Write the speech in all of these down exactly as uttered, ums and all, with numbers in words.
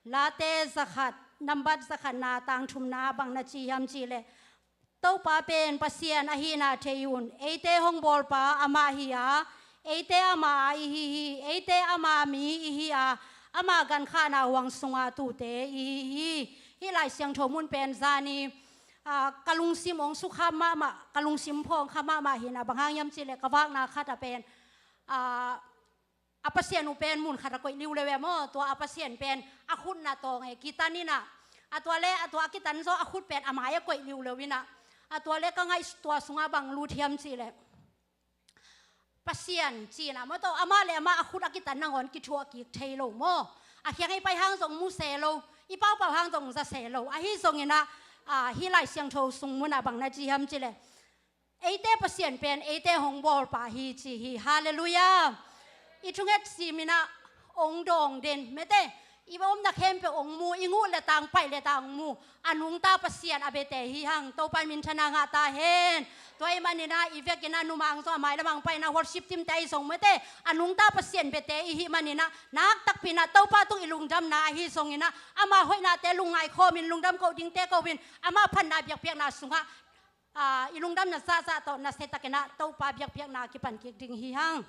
Late zakhat, nambat zakhatna tang thumna bang na ci hiam cih leh, Topa pen Pasian ahihna thei un, eite hong bawlpa amah hi a, eite ama i hi hi, eite ama mi i hi a, ama gankhahna huang sunga tute i hi hi. Hih Lai Siangtho mun pen zani, ah, ka lungsim hong sukha mahmah, ka lungsim phawng kha mahmah hi na, bang hang hiam cih leh ka vakna khat ah pen, ah, a Pasian uh pen mun khat ah koih liuleu e maw, tua a Pasian pen a khut na tawng e, kitan in ah, a tua le, a tua a kitan zaw a khut pen a mai ah koih liuleu in ah, a tua le ka ngaih tua sungah bang lut hiam cih leh, Pasian ci-in ah maw, tua amah le amah a khut a kitan nangawn kithuah kik thei lo maw, a khiang i pai hang zong mu se lo, i paupau hang zong za se lo, ahi zongin ah, ah, hih Lai Siangtho sung mun ah bang na ci hiam cih leh, eite Pasian pen eite hong bawlpa hi ci hi. Halleluiah. I thunget simin ah hong dawng den, mate, i omna khempeuh hong mu, i nguh le tang, pai le tang hong mu, a nungta Pasian a biate hi hang. Topa in minthanna ngah ta hen. Tua ahih manin ah i vekin ah numang zong a mailam ah hong pai in ah worship team te ahi zong, mate, a nungta Pasian biate i hih manin ah, nak takpi in ah Topa tung i lungdamna ahi zongin ah, ama hoihnate lungngai khawmin, lungdam koh dingte kohin, ama phatna biakpiakna sungah, ah, i lungdamna zahzah tawh nasia takin ah Topa biakpiakna kipan kik ding hi hang.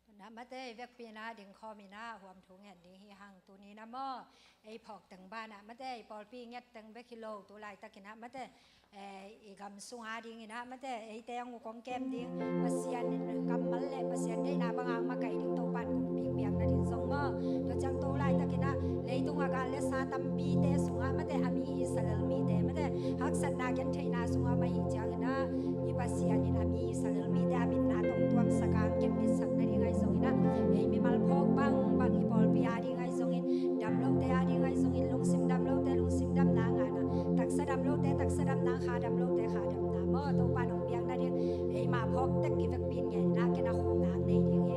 Tuna mate, i vekpi in ah ding khawmin ah huam thu ngen ding hi hang. Tuni in ah maw, ei phawk teng banah mate, i pawlpi nget teng bek hi lo, tu laitakin ah mate, eh, i gam sung a dingin ah mate, eite hong uk hong kem ding, Pasian kammal le Pasian deihna bangah makaih ding Topa in kong piakpiak nading zong maw. Tua ciang tu laitakin ah leitung a gal le sa tampite sungah mate, a mi Israel mite mate, haksatna gentheihna sungah mah ahih ciangin ah, i Pasian in a mi Israel mite a mitna tawh tuamsak a, hong kipmitsak nading ahi zongin ah, ei mimal phawk bangbang, i pawlpi a ding ahi zongin, dam lote a ding ahi zongin, lungsim dam lote lungsim damna ngahna, taksa dam lote taksa damna, kha dam lote kha damna maw, Topa in hong piak nading, ei mah phawk tek i vekpi in ngen in ah, ken a khawmna hong nei ding hi.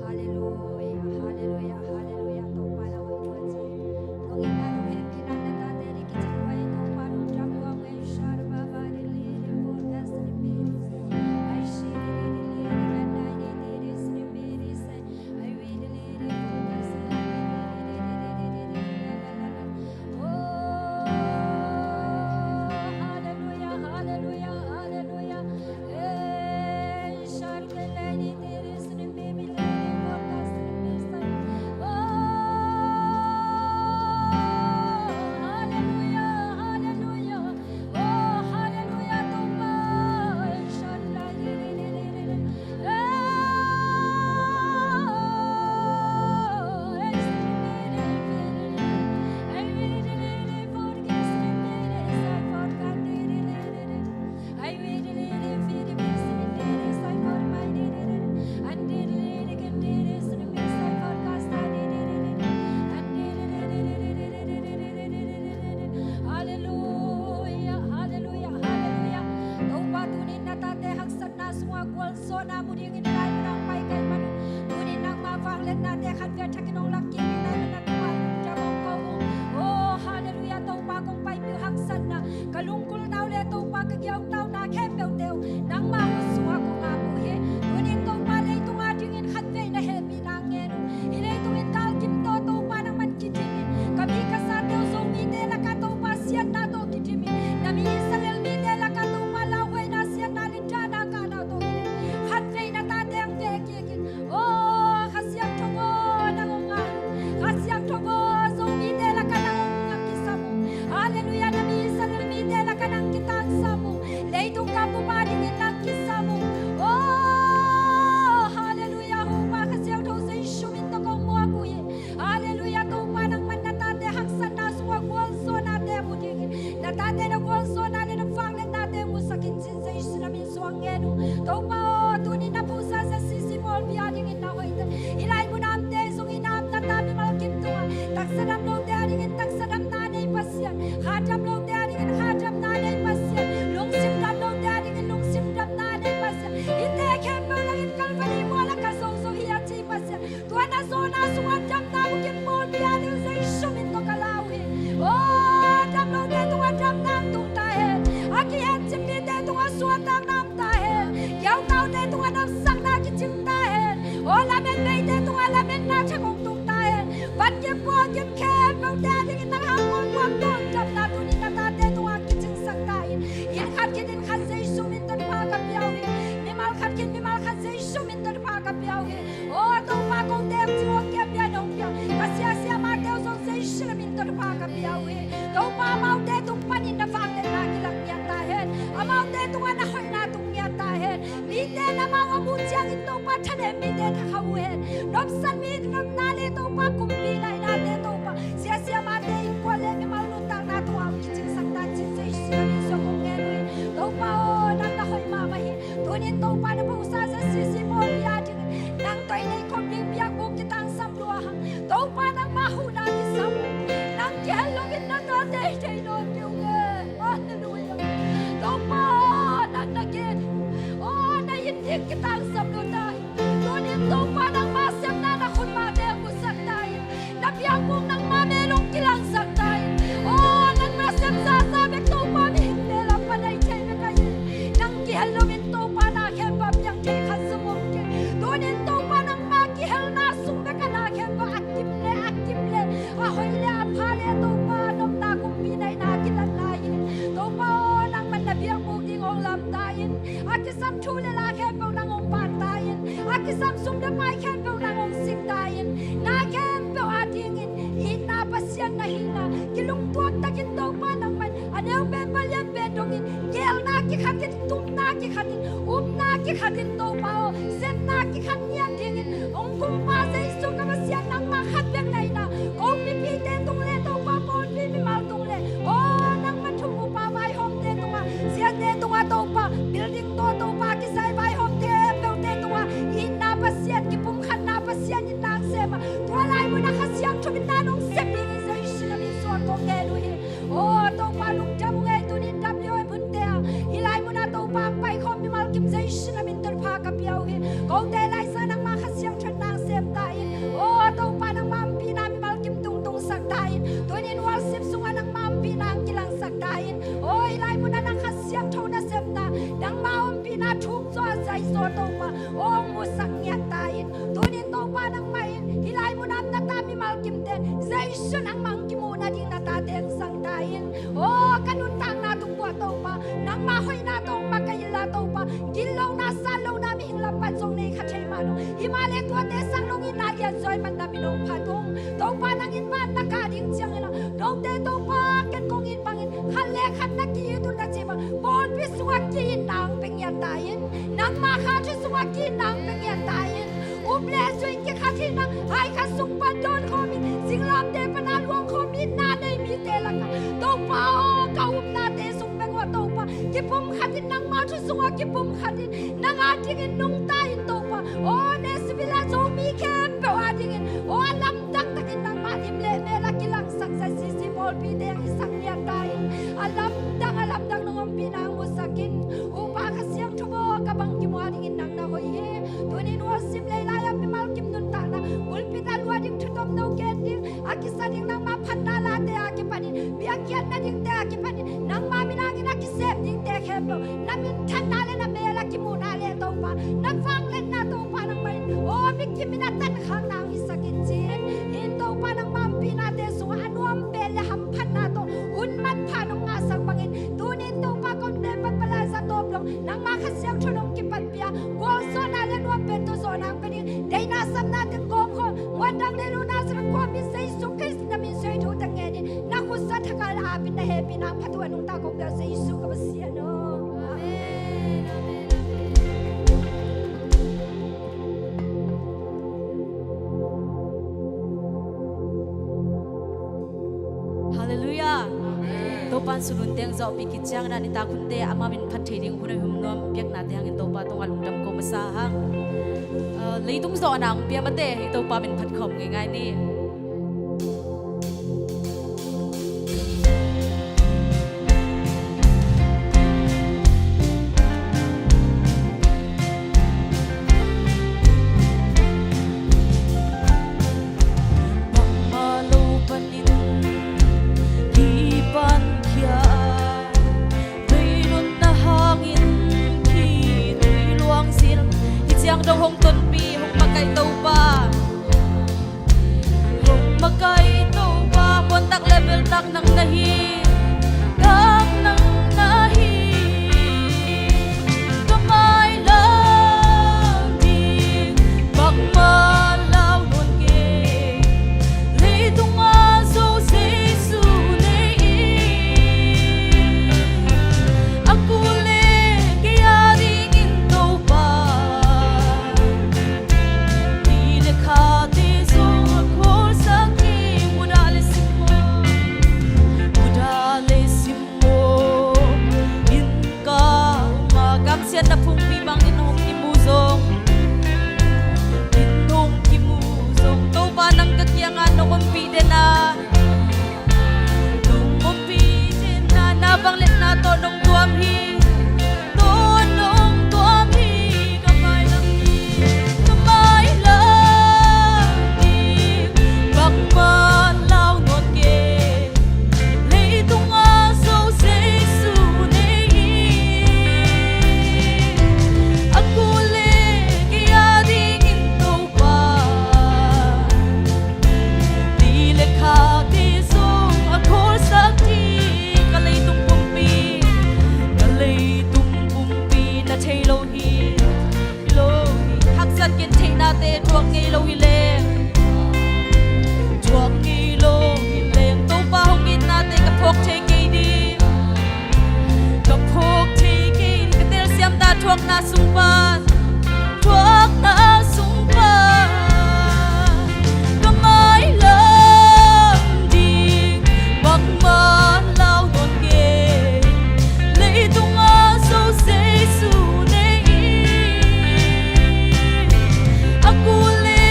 Halleluiah, halleluiah, halleluiah. Topa in a hoih tua ci. Hong itna, hong hehpihna na tate ding kicing huai, Topa in hong dam huai. Halleluiah, halleluiah, halleluiah. Topa, tuni in na tate haksatna sungah gualzawhna mu dingin i laimun ah hong pai ka hih man un, tuni in nangma vangliatnate khatvei thakin hong lak kik in, na hih man na tungah lungdam hong ko uh. Oh, halleluiah, Topa kong paipih uh haksatna, ka lungkulna uh le Topa ka giautau na khempeuhte uh nangma hong sungah kong ap uh hi. Tuni in Topa leitung a dingin khatvei na hehpihna ngen uh. Hih leitung in galkim tawh Topa nangman kidim in, ka mi ka zate uh Zomite lakah Topa siatna tawh kidim in, na mi Israel mite lakah Topa lauhuaina, siatna, lindahna, kahna tawh kidim in, khatvei na tate hong veh kik in. Oh, Kha Siangtho aw, nang hong ngai. Kha Siangtho aw, Zomite lakah nang hong kisam uh. Halleluiah, na mi Israel mite lakah nang kitangsam uh. Leitung gam bup a dingin nang kisam uh. Oh, halleluiah, Topa Kha Siangtho Jesu min tawh kong muak uh hi. Halleluiah, Topa nangman na tate haksatna sungah gualzawhnate mu dingin, na tate na gualzawhna le na vangliatnate musak in cin Jesu na min suang ngen uh. Topa aw, tuni na pusa ZCC pawlpi a dingin na hoihte, i laimun a omte zong i na omna ta mimal kim tungah, taksa dam lote a dingin taksa damna nei Pasian, kha dam lote a dingin kha damna nei Pasian, lungsim dam lote a dingin lungsim damna nei Pasian. Hihte khempeuh nang in Calvary mual ah ka zo zo hi a ci Pasian. Tua na zawhna sungah damna bukim pawlpi a ding Jesu min tawh ka lau hi. Oh, dam lote tungah damna hong tung ta hen. A kihencim mite tungah suahtakna om ta hen. Khin mimal khat Jesu min tawh thupha ka pia uh hi. Aw Topa, kote hong cing hong kiam bia nong pia ka siasia mate uh zong Jesu na min tawh thupha ka pia uh hi. Topa, amaute tung panin na vangliatna kilang ngiat ta hen. Amaute tungah na hoihna tung ngiat ta hen. Mite na mau a mu ciangin Topa, thanem mite thakhauh uh hen. Nopsan mi nopna le Topa, kumpi naihnate Topa, siasia mate, innkuan le mimal nuntakna tungah hong kicingsak ta cin Jesu na min suang kong ngen uh hi. Topa aw, nang na hoih mahmah hi. Tunin Topa na phosa ZCC pawlpi a dingin nang tawh i neih khop ding biakbuk kitangsam lua hang. Topa nangmah huhna kisam. Nang kihel loin na tate thei nawn ding uh e. Halleluia. Topa nang na gen. Aw na inn ding kitangsam lua ta hi. Tunin Topa nangmah sepna na khutmahte musak ta hi. Na biakbuk nangmah melong kilangsak ta hi. Aw nang nasep zaza bek Topa mihingte lam pan a i thei bek ahi hi. Nang kihel loin Topa na khempeuh a piang thei khat zong om kei. Tunin Topa nangmah kihelna sung bek a na khempeuh a kim le a kim le a hoih le a pha le Topa nopna kumpi naihna kilatna hi. Topa aw nangman na biakbuk ding hong lam ta in. A kisam thu le la khempeuh nang hong pan ta in. A kisam sum le pai khempeuh nang hong sik ta in. Na khempeuh a dingin itna Pasian na hihna kilungtuam takin Topa nangman a neu pen palian pen dongin geelna kikhatin, tupna kikhatin, upna kikhatin Topa aw, sepna kikhat ngiat dingin hong kumpa Jesu ka Pasian nangmah khat bek na hihna, ko mipite tung le Topa pawlpi mimal tung le aw nangmah thumuhpa vaihawmte tungah, siate tungah Topa, building tawh Topa kisai vaihawmte peuhte tungah itna Pasian, kipumkhatna Pasian in nang sem a, tua lai munah Kha Siangtho in nang hong sem ding hi Jesu na min suang kong ngen uh hi. Aw Topa lungdam uh ngei, tunin dam lio i munte a hih lai munah Topa hong paikhawm mimal kim Jesu na min tawh thupha ka pia uh hi. Kote laisa nangmah Kha Siangtho in nang sem ta in. Aw Topa nangmah ompihna mimal kim tungtungsak ta in. Tunin worship sungah nangmah ompihna hong kilangsak ta in. Aw hih lai munah nang Kha Siangtho nasepna, nangmah ompihna thuk zaw a zai zaw Topa aw hong musak ngiat ta in. Tunin Topa nangmah in hih lai munah na ta mimal kimte Jesu nangmah hong kimuh nading na tate hong zang ta in. Aw ka nuntakna tung buah Topa, nangmah hoihna tawh hong makaih inla Topa, gitlohna satlohna mihing lam pan zong nei kha thei mah lo. Himahleh tuate sang nong itna lianzaw ahih man na min hong phat ung. Topa nang in van na kah ding ciangin ah note Topa ken kong it bangin khat le khat na ki-it un na cih bang pawlpi sungah ki-itna hong pia ngiat ta in. Nangmah kha thu sungah ki-itna hong pia ngiat ta in. Up le zui kikhat hi nang, hai khat sung pan dawn khawm in, singlamteh pan a luang khawm in, na nei mite lakah Topa aw, ka upnate sung bek aw Topa kipumkhat in, nangmah thu sungah kipumkhat in, nang a dingin nungta in Topa aw, Nashville a Zomi khempeuh a dingin aw, a lamdang takin nangmah lim le mel a kilangsak ZCC pawlpite hong hisak ngiat ta in. A lamdang a lamdang nong ompihna hong musak in. Upa Kha Siangtho aw, ka bangkim uh a dingin nang na hoih hi. Tunin worship lei lai a mimal kim nuntakna, pulpit a lua ding thu tomno gen ding, a kisa ding nangmah phatna late a kipanin, biakpiakna dingte a kipanin, nangmah min hangin a kisem dingte khempeuh na minthanna le na mel a kimuhna le Topa, na vangliatna Topa nangmah in aw, mi kim in a tankhakna hong hisak in ci-in, hih Topa nangmah ompihnate sungah a nuam pen le hamphatna tawh hun manpha nong ngahsak bangin, tunin Topa kong teng pan palai za tawp dong nangmah Kha Siangtho nong kipat pia, gualzawhna le nuam pen tawh zawhna hong pia ding, deihna sapna teng kawm khawm, muan dang le luna zang kawm in Jesu Khrist na min suang thu teng ngen in, na khutsa thak a la ap in na hehpihna hong phat uh a nungta kong bia Jesu ka Pasian aw. Amen, amen, amen. Halleluiah. Amen. Topa'n sum hun teng zawhpih khit ciangin a nitak hunte ama min phat thei ding hun a hong nuam piaknate hangin Topa tungah lungdam ko masa hang. Ah, leitung zawhna hong pia mate hi Topa min phat khawm ngeingai ni. Bangmah lo panin kipan khia a, vei nunna hangin khitui luang zil. Hih ciang dong hong tonpih, hong makaih Topa. Hong makaih Topa, muantak le beltak nang na hi, tak nang na hi. Ka mai la bangin hong kimu zong, in hong kimu zong, Topa nang ka kiangah nong ompih den a, nong ompih den a, na vangliatna tawh nong tuam hi, tawh nong tuam hi. Ka mailam hi, ka mailam hi, bangmah lau nawn kei. Leitung a Jesu nei in, a kul le kei a dingin Topa, ni le khate zong a khawlsak ding. Ka leitung pumpi, ka leitung pumpi na thei lo hi. Lo hi. Haksat gentheihnate thuak ngei lo hi leng, thuak ngei lo hi leng, Topa hong itnate ka phawk thei kei ding, ka phawk thei kei ding. Ka telsiamna thuakna sung pan, thuakna sung pan, ka mailam ding bangmah lau nawn kei. Leitung a Jesu nei in, a kul le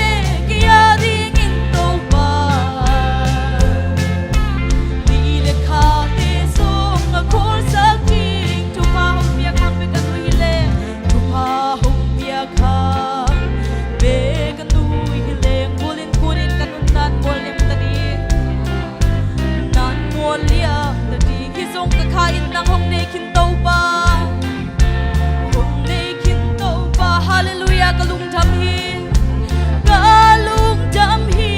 kei a dingin Topa, ni le khate zong a khawlsak ding. Thupha hong piak hang bek ka nuih hi leng, thupha hong piak hang bek ka nuih hi leng, kul in kul in ka nunna mual liam ta ding, na mual liam ta ding. Hih zong ka kha in nang hong nei khin Topa, hong nei khin Topa. Halleluiah, ka lungdam hi, ka lungdam hi.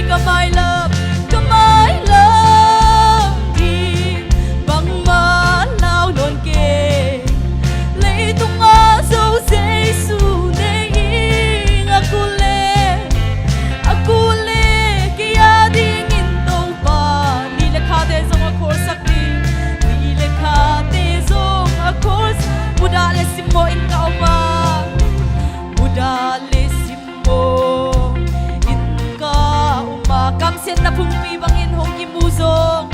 Ka mailam, ka mailam ding bangmah lau nawn kei. Leitung a Jesu nei in, a kul le, a kul le kei a dingin Topa, ni le khate zong a khawlsak ding, ni le khate zong a khawlsak. Mudah le simmawh in ka om a, mudah le simmawh in ka om a, kamsiatna phungpi bangin hong kimu zong,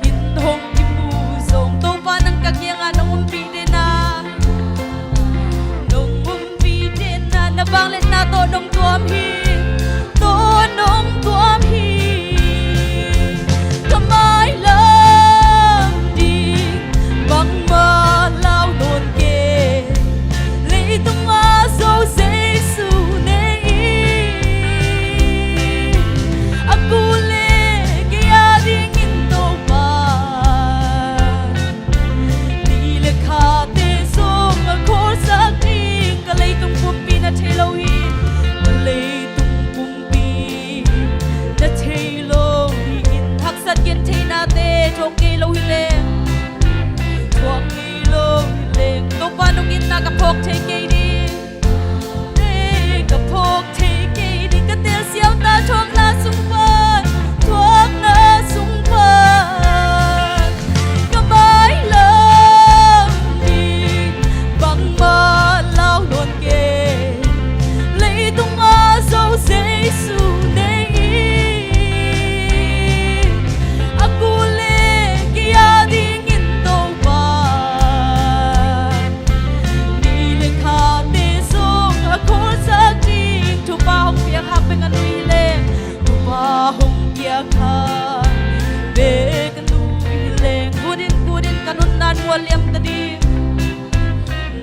in hong kimu zong, Topa nang ka kiangah nong ompih den a, nong ompih den a, na vangliatna tawh nong tuam hi, tawh nong tuam hi. Ka mailam ding bangmah lau nawn kei. Leitung a Jesu nei in, a kul le kei a dingin Topa, ni le khate zong a khawlsak ding. Ka leitung pumpi na thei lo hi, ka leitung pumpi na thei lo hi. In haksat gentheihnate thuak ngei lo hi leng, thuak ngei lo hi leng, Topa nong itna ka phawk thei kei ding, ka phawk thei kei ding. Ka telsiamna thuakna sung pan, thuakna sung pan, ka mailam ding bangmah lau nawn kei. Leitung a Jesu nei in, a kul le kei a dingin Topa, ni le khate zong a khawlsak ding. Thupha hong piak hang bek ka nuih hi leng, thupha hong piak hang bek ka nuih hi leng, kul in kul in ka nunna mual liam ta ding,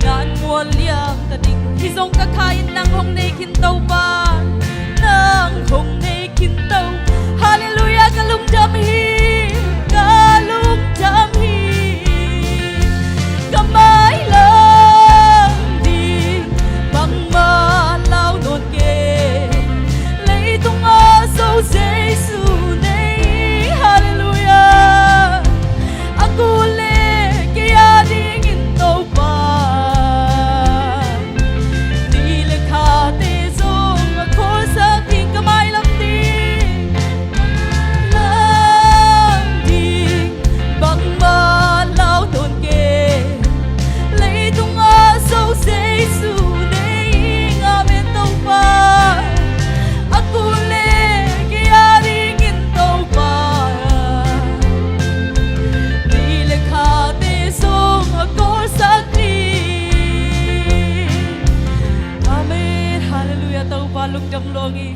na mual liam ta ding. Hih zong ka kha in nang hong nei khin Topa, nang hong nei khin Topa. Halleluiah, ka lungdam hi, ka lungdam hi. Ka mailam ding bangmah lau nawn kei. Leitung a Jesu nei, halleluiah. A kul le kei a dingin Topa, ni le khate zong a khawlsak ding. Ka mailam ding, Lawng hi.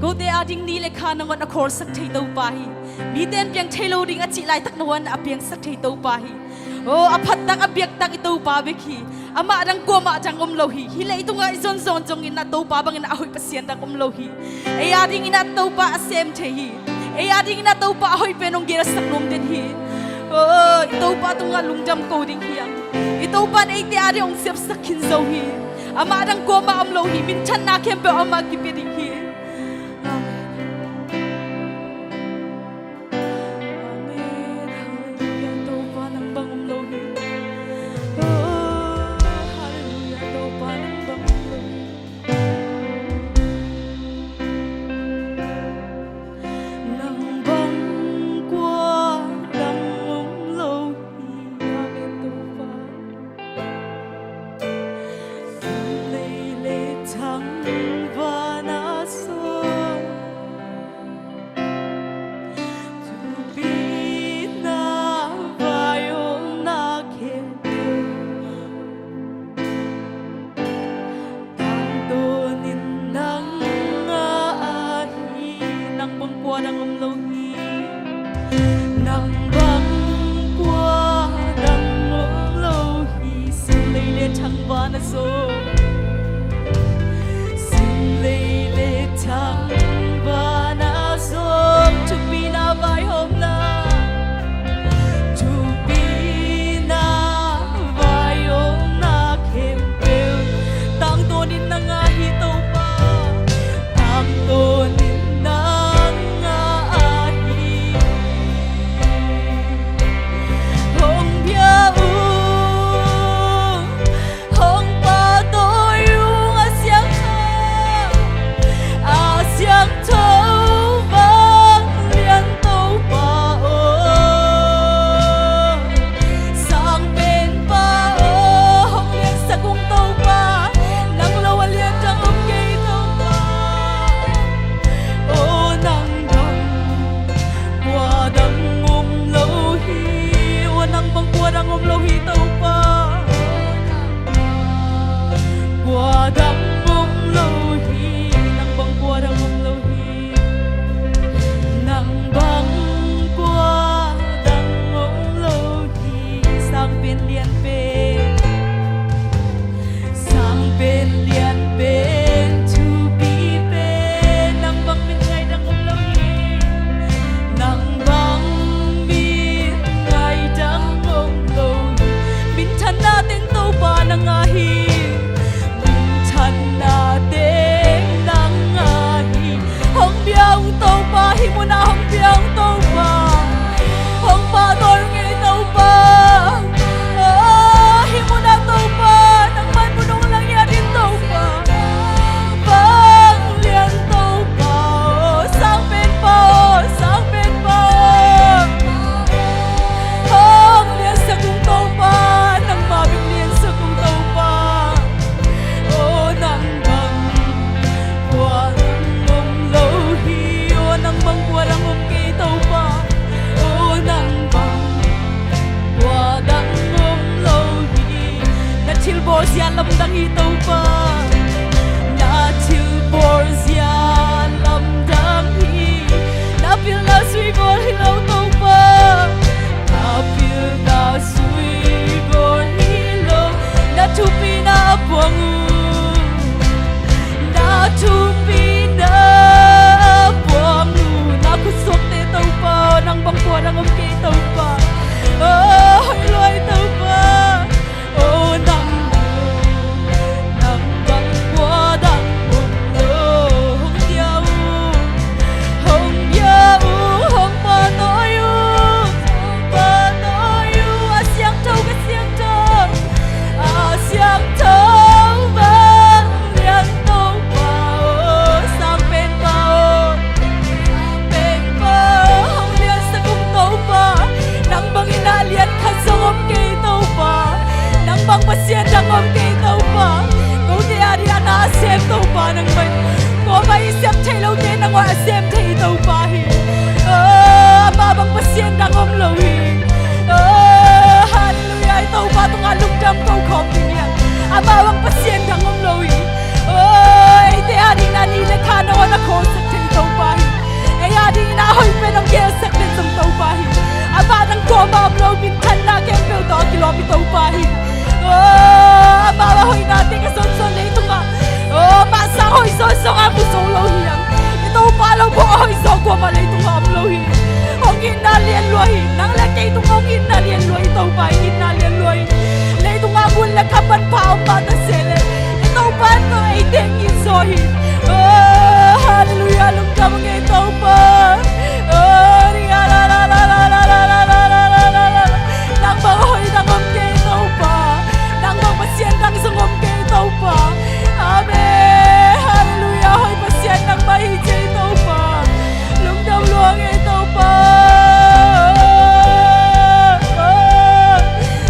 Kote ading ni le kha nangawn a khawlsak thei Topa hi. Mite in piang thei lo ding a cih laitak nangawn a piangsak thei Topa hi. Oh, a phattak a biaktak i Topa bek hi. Amah dang kuamah dang om lo hi. Hih leitungah i zonzon zongin a Topa bangin a hoih Pasian dang om lo hi. Ei adingin a Topa a sem thei hi. Ei adingin a Topa a hoih pen hong gelsak nuam den hi. Oh, i Topa tungah lungdam ko ding hi hang. I Topa in eite ading hong siamsak khin zo hi. Amah dang kuamah om lo hi. Minthanna khempeuh amah kipia ding hi. Amen. Amen. Halleluiah. Topa nang bang om lo hi. Oh, halleluiah. Topa nang bang om lo hi. Nang bang kua dang om lo hi. Amen, Topa. Lei le thangvana sung, thupina vaihawmna khempeuh, tangtawnin nang a ahi. Nang bang kua dang om lo hi. Nang bang kua dang om lo hi. Sim lei le thangvana sung, sim lei le thangvana sung, thupina vaihawmna, thupina vaihawmna khempeuh, tangtawnin nang a ahi Topa. Tangtawnin nang a ahi. Hong bia ung, hong pahtawi ung, a siangtho, a siangtho vanglian Topa aw. Sangpenpa aw, hong liansak ung Topa. Nang lo a lian dang om kei Topa. Aw nang bang kua dang om lo hi. Aw nang bang kua dang om lo hi Topa. Kua dang om lo hi. Nang bang kua dang om lo hi. Nang bang kua dang om lo hi. Sangpen lianpen, sangpen lianpen, thupi pen, nang bang min ngai dang om lo hi. Nang bang min ngai dang om lo hi. Minthanna teng Topa nang a hi. Minthanna teng nang a hi. Hong bia ung Topa, hih munah hong bia ung Topa. Hong pahtawi ung ei Topa. Oh, hih munah Topa, nangmah in mun hong lang hi a din Topa. Vanglian Topa aw, sangpenpa aw, sangpenpa aw. Hong liansak ung Topa, nangmah bek liansak ung Topa. Aw nang bang kua dang om lo hi. Aw nang bang kua dang om kei Topa. Aw nang bang kua dang om lo hi. Na thilbawl zia lamdang hi Topa. Na thilbawl zia lamdang hi. Na pilna zui bawl hi lo Topa. Na pilna zui bawl hi lo. Na thupina a puang uh. Na thupina a puang uh. Na khutsuakte Topa, nang bang kua dang om kei Topa. Oh, hoih lua hi Topa. Oh, nang, nang bang kua dang om lo. Hong bia uh, hong bia uh, hong pahtawi uh, pahtawi uh, a siangtho, ka siangtho, a siangtho vanglian Topa aw, sangpenpa aw. Penpa aw, hong liansak ung Topa. Nang bangin a lian khat zong om kei Topa. Nang bang Pasian dang om kei Topa. Kote ading a na a sem Topa nangmah in. Kuamah i sem thei lote nangmah a sem thei Topa hi. Oh, amah bang Pasian dang om lo hi. Oh, halleluiah, i Topa tungah lungdam ko khawm ding hi hang. Amah bang Pasian dang om lo hi. Oh, eite ading a ni le kha Nang gelsak pen zong Topa hi. Amah nang kuamah om lo, minthanna khempeuh tawh a kilawm i Topa hi. Oh, amah a hoihnate ka zonzon leitungah, oh, amah sang hoihzaw zong a mu zo lo hi hang. I Topa lo bawh a hoihzaw kuamah leitungah om lo hi. Hong itna lian lua hi. Nang le kei tungah hong itna lian lua hi Topa, hong itna lian lua hi. Leitungah mun le kha manpha om mah ta se leh, i Topa in tawh ei teng it zaw hi. Oh, halleluiah, lungdam ung ei Topa. Oh, ria la la la. Nang bang hoih dang om kei Topa. Nang bang Pasian dang zong om kei Topa. Amen. Halleluiah, hoih Pasian nangmah hi ci ei Topa. Lungdam lua ung ei Topa.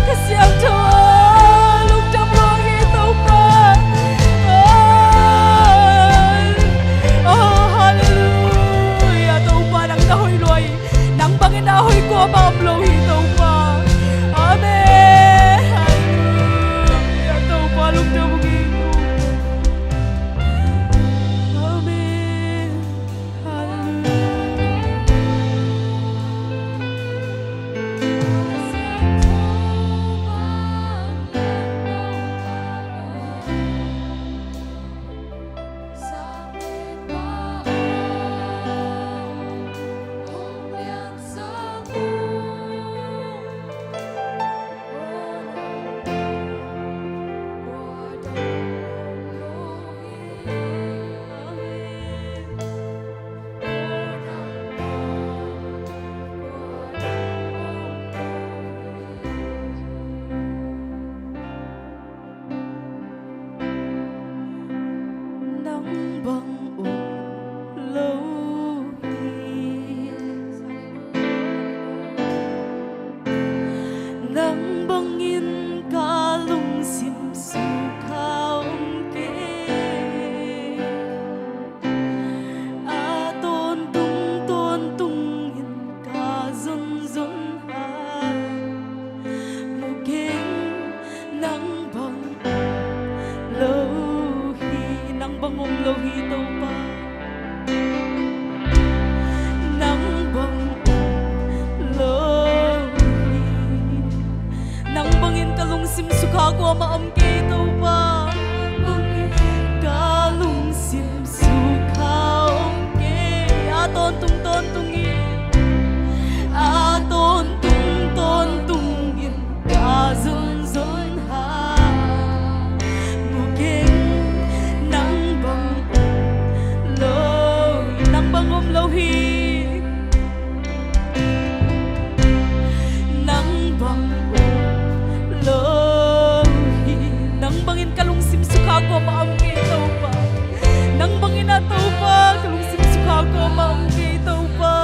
Ka siangtho, lungdam lua ung ei Topa. Oh, halleluiah, Topa nang na hoih lua hi. Nang bangin a hoih kuamah om lo hi Topa. Amen. Halleluiah, Topa lungdam ung ei Topa. Amen. Halleluiah. Nang bang om lo hi. Nang bangin ka lungsim sukha om kei. A tawntung tawntungin ka zonzon hang, mu keng nang bang om lo hi. Nang bang om lo hi Topa. Nang bang om lo hi. Nang bangin ka lungsim sukha kuamah om kei Topa. Ka lungsim sukha om kei. A tawntung tawntungin, a tawntung tawntungin ka zonzon hang, mu keng nang bang om lo, nang bang om lo hi. Nang bang om lo hi. Nang bangin ka lungsim sukha kuamah om kei Topa. Nang bangin a Topa ka lungsim sukha kuamah om kei Topa.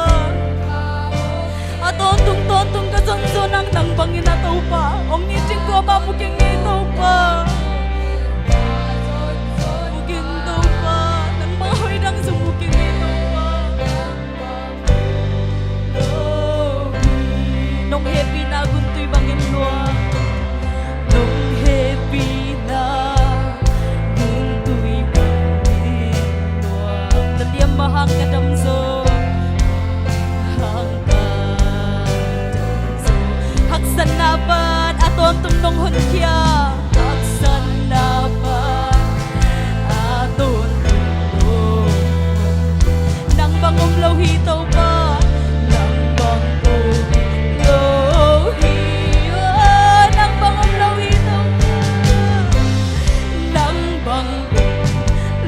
A tawntung tawntung ka zonzon hang, nang bangin a Topa hong it ding kuamah mu keng ei Topa. Mu keng Topa. Nangmah hoih dang zong mu keng ei Topa. Nong hehpihna guntui bangin luang. Nong hehpihna guntui bangin luang. Na liamma hang ka dam zaw. Hang ka dam zaw. Haksatna pan a tawntung nong honkhia. Haksatna pan a tawntung nong, nang bang om lo hi Topa. Nang bang om lo hi. Oh, nang bang om lo hi Topa. Nang bang om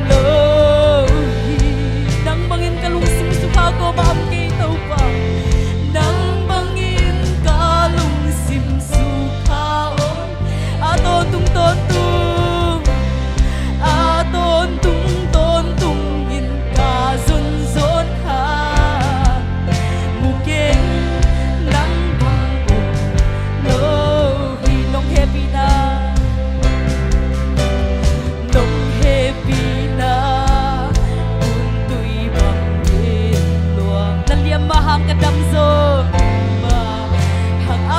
lo hi. Nang bangin ka lungsim sukha kuamah om kei Topa. Nang bangin ka lungsim sukha om. A tawntung tawntung, a tawntung tawntungin ka zonzon hang, mu keng nang bang om lo hi. Nong hehpihna, nong hehpihna guntui bangin luang. Na liamma hang ka dam zaw.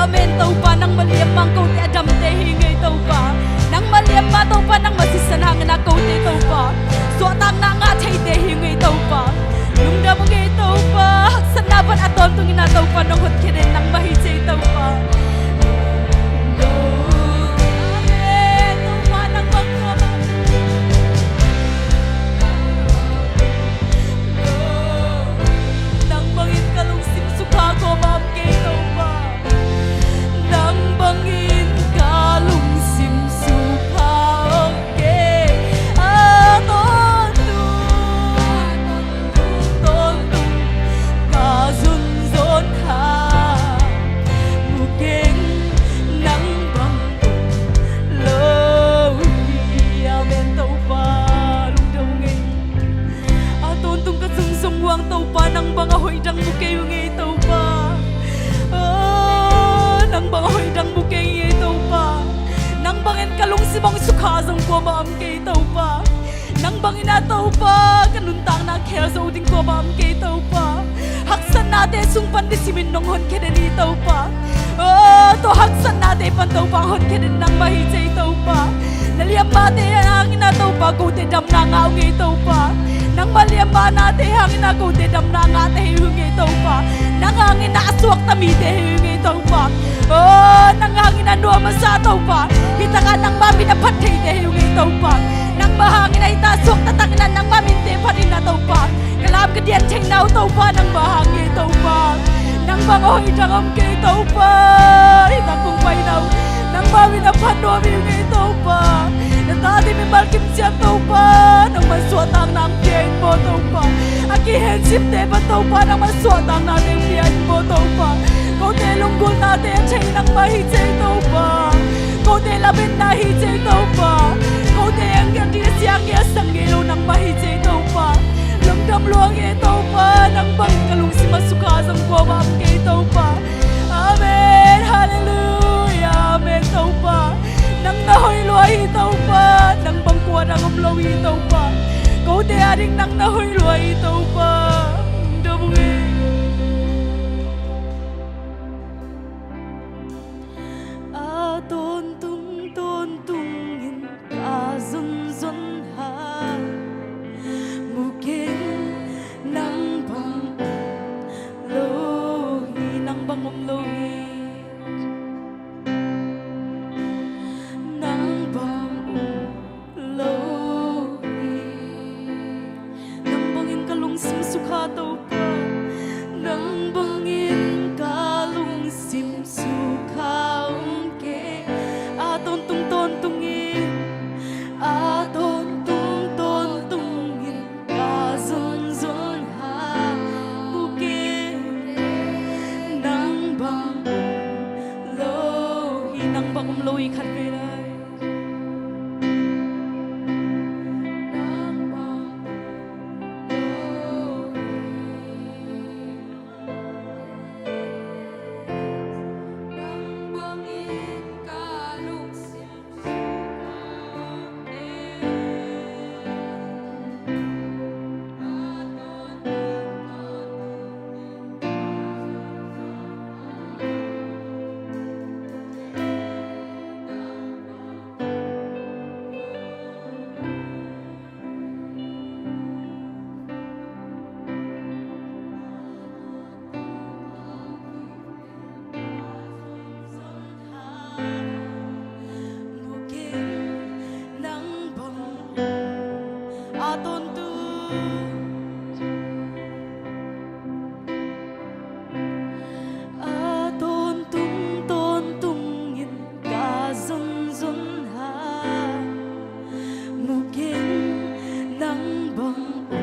Amen. Topa, nangmah liamma hang kote a damte hi ing ei Topa. Nangmah liamma Topa, nangmah sisan hangin a kote Topa, suahtakna ngah theite hi ing ei Topa. Lungdam ung ei Topa. Satna pan a tawntungin a Topa nong honkhia den nangmah hi ci ei Topa. Amen. Topa nang bang tua bang. Nang bangin ka lungsim sukha kua mah om kei Topa. Nang bangin ka lungsim sukha om kei. A tawntung, tawntung ka zunzon ha. Mu keng nang bang om lo hi. Amen Topa, lungdam ung ei. A tawntung ka zunzon uh ah Topa, nang bang a hoih dang mu kei ung ei Topa. Oh, nang bang a hoih dang mu kei ung ei Topa. Nang bangin ka lungsim hong sukha zong kua mah om kei Topa. Nang bangin a Topa ka nuntakna khel zo ding kua mah om kei Topa. Haksatnate sung pan nisimin nong honkhia den hi Topa. Oh, tua haksatnate pan Topa hong honkhia den nangmah hi ci ei Topa. Na liammate hangin a Topa kote damna ngah ung ei Topa. Nangmah liammahnate hangin a kote damna ngahte hi ung ei Topa. Nang hangin a suakta mite hi ung ei Topa. Oh, nang hangin a nuam a sa Topa. Hi takah nangmah min a phat theite hi ung ei Topa. Nangmah hangin a hi ta suakta takin a nangmah minte phat in a Topa. Ka lam ka dian theihna uh Topa nangmah hang hi Topa. Nang bang a hoih dang om kei Topa. Hi tak kong paina uh nangmah min a phat nuam hi ung ei Topa. Na tate mimal kim ciat Topa, nangmah suahtakna hong pia in maw Topa. A kihensipte pan Topa, nangmah suahtaknate hong pia in maw Topa. Kote lunggulhnate a thei nangmah hi ci ei Topa. Kote lametna hi ci ei Topa. Kote a ngiat ding a sia ngiat sang ngei lo nangmah hi ci ei Topa. Lungdam lua ing ei Topa, nang bang ka lungsim a sukha zong kua mah om kei Topa. Amen. Halleluiah. Amen Topa. Nang na hoih lua hi Topa. Nang bang kua dang om lo hi Topa. Kote ading nang na hoih lua hi Topa. Dam ung ei. A tawntung tawntungin ka zonzon ha. Mu keng nang bang om lo hi, nang bang om lo hi. Nang bang om lo hi. Nang bangin ka lungsim sukha Topa. Nang bangin ka lungsim sukha om kei. A tawntung tawntungin, a tawntung tawntungin ka zonzon ha. Mu keng nang bang om lo hi, nang bang om lo hi khatvei lai. A tawntung tawntungin ka zonzon ha. Mu keng nang bang om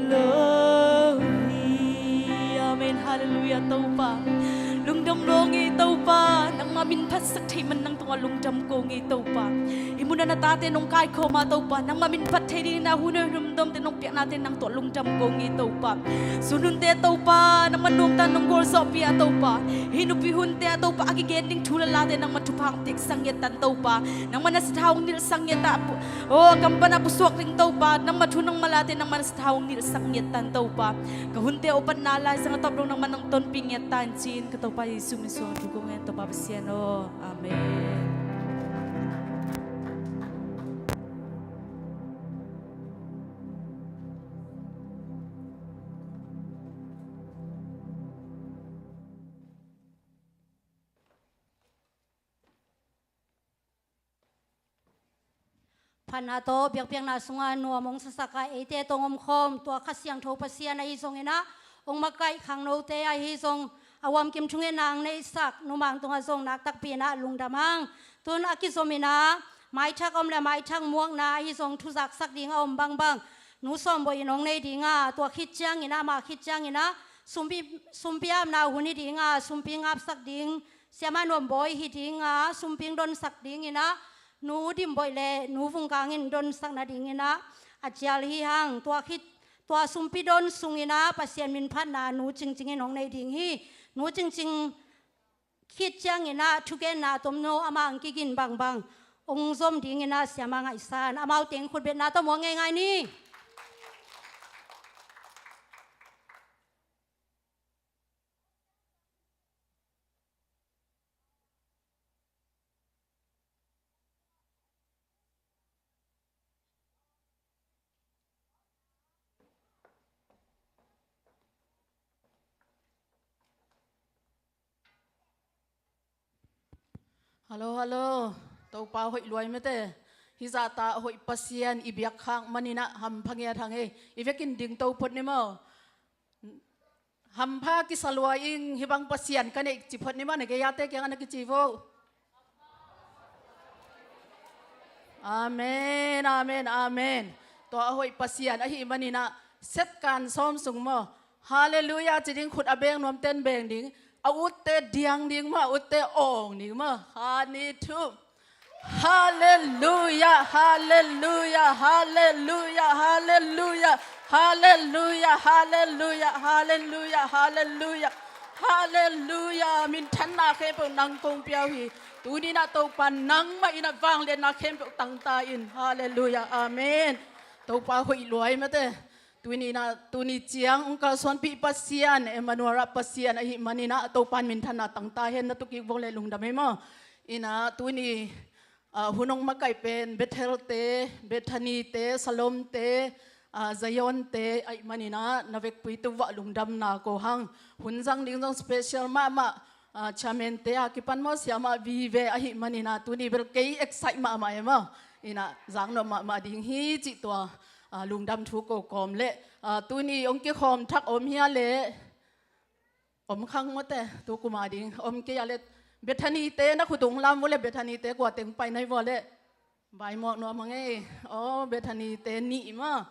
lo hi. Amen. Halleluiah Topa. Lungdam lua ing ei Topa. Nangmah min phatsak thei man nang tungah lungdam ko ing ei Topa. Hih munah na tate nong kaikhawm a Topa, nangmah min phat thei dingin a hun a hun a domte nong piaknate nang tungah lungdam ko ing ei Topa. Sun hunte Topa, nangmah nuamta nong gualzawhpih a Topa, hih nupi hunte a Topa, a kigen ding thu le late nangmah thupha hong piaksak ngiat tan Topa. Nangmah na sathau hong nilhsak ngiat a, aw, kam panah pusuak ding Topa, nangmah thu nangmah late nangmah na sathau hong nilhsak ngiat tan Topa. Ka hunte upatna laizang a tawp dong nangmah nong tonpih ngiat ta in ci-in ka Topa Jesuh min suang a thu kong ngen Topa Pasian aw. Amen. Khatna tawh biakpiakna sungah nuam hong sasak a, eite tawh hong omkhawm tua Kha Siangtho Pasian ahi zongin ah, hong makaih khangnote ahi zong, a huamkim thungetna hong neihsak numang tungah zong nak takpi in ah lungdam hang. Tun a kizom in ah, maithak om le maithak muakna ahi zong thuzaksak ding a om bangbang, Nu Sawm Bawi in hong nei ding a, tua khit ciangin ah, amah khit ciangin ah, sumpi, sumpi apna hun hi ding a, sumpi ngapsak ding, Siama Nuam Bawi hi ding a, sumpi hong donsak dingin ah, Nu Dim Bawi le Nu Vung Kang in donsak nadingin ah, a cial hi hang. Tua khit, tua sumpi don sungin ah, Pasian minphatna Nu Cing Cing in hong nei ding hi. Nu Cing Cing khit ciangin ah, thugenna tomno amah hong kigin bangbang hong zom dingin ah, Siama ngaihsan. Amau teng khutbetna tawh muak ngeingai ni. Hallo, hallo. Topa hoih luai mate. Hih zahta hoih Pasian i biakkhak manin ah hampha ngiat hang ei. I vekin dingto phot ni maw. Hampha kisa lua ing, hih bang Pasian ka neih ci phot ni maw, na gei-ate kiangah na kici vo. Amen, amen, amen. Tua a hoih Pasian ahih manin ah, setkan sawm sung maw, Halleluiah ci ding, khut a beng nuamten beng ding, a utte diang ding maw, a utte awng ding maw, kha ni thum. Halleluiah, halleluiah, halleluiah, halleluiah, halleluiah, halleluiah, halleluiah, halleluiah, halleluiah. Minthanna khempeuh nang kong pia uh hi. Tuni-in ah Topa nangmah in ah vangliatna khempeuh tangta in. Halleluiah, amen. Topa hoih luai mate. Tuni-in ah, tuni ciang hong kalsuanpih Pasian, Emmanuel ah Pasian ahih manin ah, Topa in minthanna tangta hen. Na tu kik vong le lungdam ei maw. In ah tuni, ah, hun hong makaih pen Bethel-te, Bethany-te, Shalom-te, ah, Zion-te ahih manin ah, na vekpi tu vah lungdamna ko hang. Hun zang ding zong special mahmah, ah, chairman-te a kipan maw, siamah vive ahih manin ah, tuni bel kei excite mahmah ei maw. In ah zaknop mahmah ding hi cih tua, ah, lungdam thu ko kawm leh, ah, tuni hong kikhawm thak om hia leh, om khang mawte, tu kum a ding om kei a leh, Bethany-te na khut tung lam vua leh, Bethany-te kua teng pai nai vua leh. Vai mawk nuam hang ei. Aw, Bethany-te nih maw.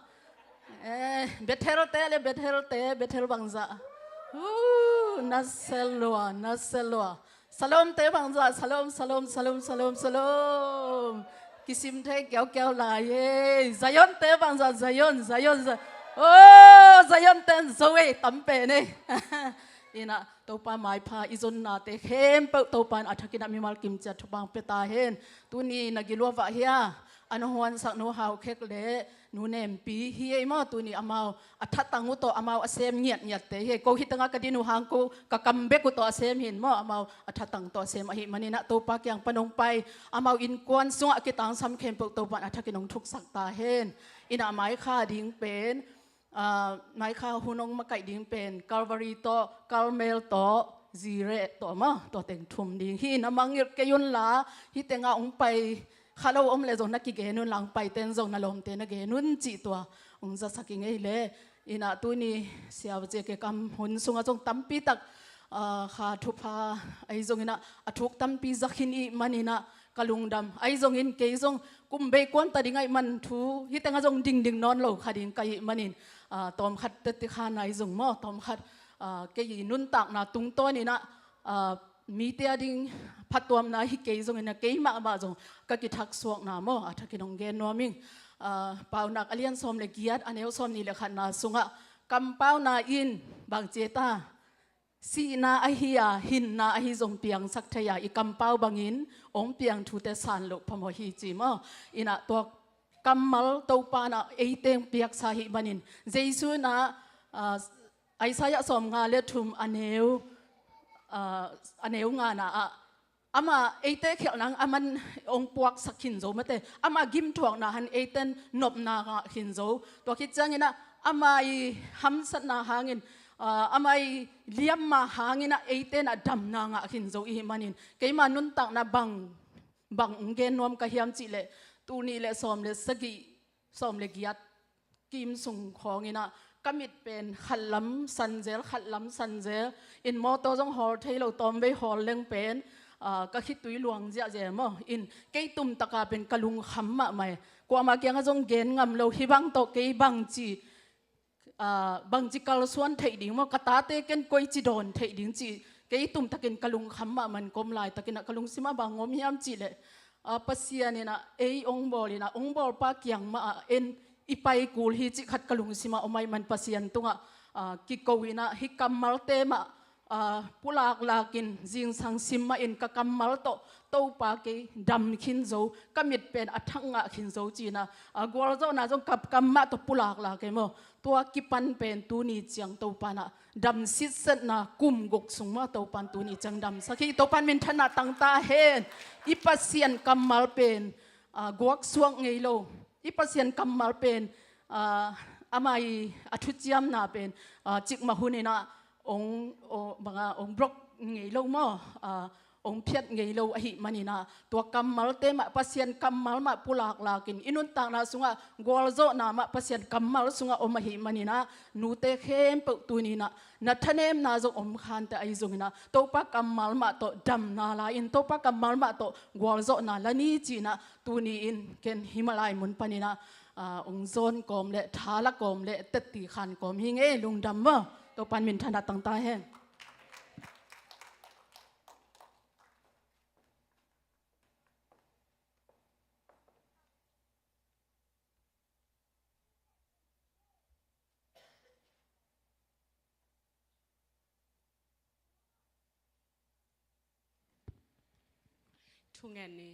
Eh, Bethel-te le, Bethel-te, Bethel bangzah. Uh, na sel lua, na sel lua. Shalom-te bangzah, Shalom, Shalom, Shalom, Shalom, Shalom. Kisim thei kiaukiau lai ei. Zion-te bangzah, Zion, Zion, Zion. Oh, Zion-ten zo ei, tam pen ei. In ah, Topa maipha i zonnate khempeuh Topa in a thakin ah mimal kimciat thupha pia ta hen. Tuni na gil uh a vah hia, a na huansak Nu Hau Khek le Nu Nempi hi ei maw, tuni amau a thatang uh tawh amau a sem ngiatngiatte hi ei. Ko hi tangah ka din uh hang ko ka kam bek uh tawh a sem hi in maw, amau a thatang tawh a sem ahih manin ah Topa kiang pan hong pai, amau innkuan sungah a kitangsam khempeuh Topa in a thakin hong thuksak ta hen. In ah mai kha ding pen, ah, mai kha hun hong makaih ding pen Calvary tawh, Carmel tawh, Jireh tawh maw, tua teng thum ding hi. Na mangngilh kei un la, hih tengah hong pai kha lo om leh zong na kigen un la, hong paite'n zong na lawmte na gen un cih tua hong zasak ing ei leh. In ah tuni Sia Cia Ke kam hun sungah zong tampi tak, ah, kha thupha ahi zongin ah, a thuk tampi za khin ih manin ah, ka lungdam. Ahi zongin kei zong kum bei kuan ta ding ahih man thu hih tengah zong dingding nawn lo kha ding ka hih manin, ah, tawmkhat teti khan ahi zong maw, tawmkhat, ah, kei nuntakna tungtawnin ah, ah, mite ading phattuamna hi kei zongin ah, kei mahmah zong ka kithaksuakna maw, a thakin hong gen nuam ing. Ah, Paunak a lian sawm le giat, a neu sawmnih le khatna sungah, kampauna in bang ci ta, sihna ahi a, hinna ahi zong piangsak thei a, i kampau bangin hong piang thute san loh phamawh hi ci maw. In ah tua kammal Topa in ah eite hong piaksa ahih manin, Jesu in ah, ah, Isaiah sawmnga le thum a neu, ah, a neu ngana ah, ama eite khialhna hang aman hong puaksak khin zo mate. Ama gimthuakna hang eite'n nopna ngah khin zo. Tua khit ciangin ah ama i hamsatna hangin, ah, ama i liamma hangin ah eite'n ah damna ngah khin zo i hih manin, keima nuntakna bang, bang hong gen nuam ka hiam cih leh, tul nih le sawm le sagih, sawm le giat kim sung khawng in ah, ka mit pen khat lam san zel, khat lam san zel in, mawtaw zong hawl thei lo, tawmvei hawl leng pen, ah, ka khitui luang ziahziah maw. In kei tumtaka pen ka lungkham mahmah e. Kuama kiangah zong gen ngam lo, hih bang tawh kei bangci, ah, bangci kalsuan theih ding maw, ka tate ken koici dawn theih ding cih kei tumtakin ka lungkham mahmah in, ka om laitakin ah ka lungsimah bang om hiam cih leh, ah, Pasian in ah ei hong bawl in ah, hong bawlpa kiang mah ah en i pai kul hi cih khat ka lungsimah om ahih man, Pasian tungah, ah, kiko in ah hih kammalte mah, ah, pulaklakin zingsang sim mahin ka kammal tawh Topa kei dam khin zo, ka mit pen a thak ngah khin zo ci-in ah, ah, gualzawhna zong ka kam mah tawh pulaklak e maw. Tua kipan pen tuni ciang Topa in ah dam sitsetna kum guk sung mah Topa in tuni ciang damsak hi. Topa in minthanna tang ta hen. I Pasian kammal pen, ah, guaksuak ngei lo. I Pasian kammal pen, ah, amah i a thuciamna pen, ah, cikmah hun in ah hong, aw, bang a, hong block ngei lo maw, ah, hong phiat ngei lo ahih manin ah, tua kammalte mah, Pasian kammal mah pulaklakin i nuntakna sungah gualzawhna mah Pasian kammal sungah om ahih manin ah, nute khempeuh tuni in ah na thanemna zong om khante ahi zongin ah, Topa kammal mah tawh damna la in, Topa kammal mah tawh gualzawhna la ni ci-in ah, tuni in ken hih mah lai mun panin ah, ah, hong zawn kawm le, tha la kawm le, tetti khan kawm hi ing e. Lungdam maw. Topa in minthanna tang ta hen. Thungen ni.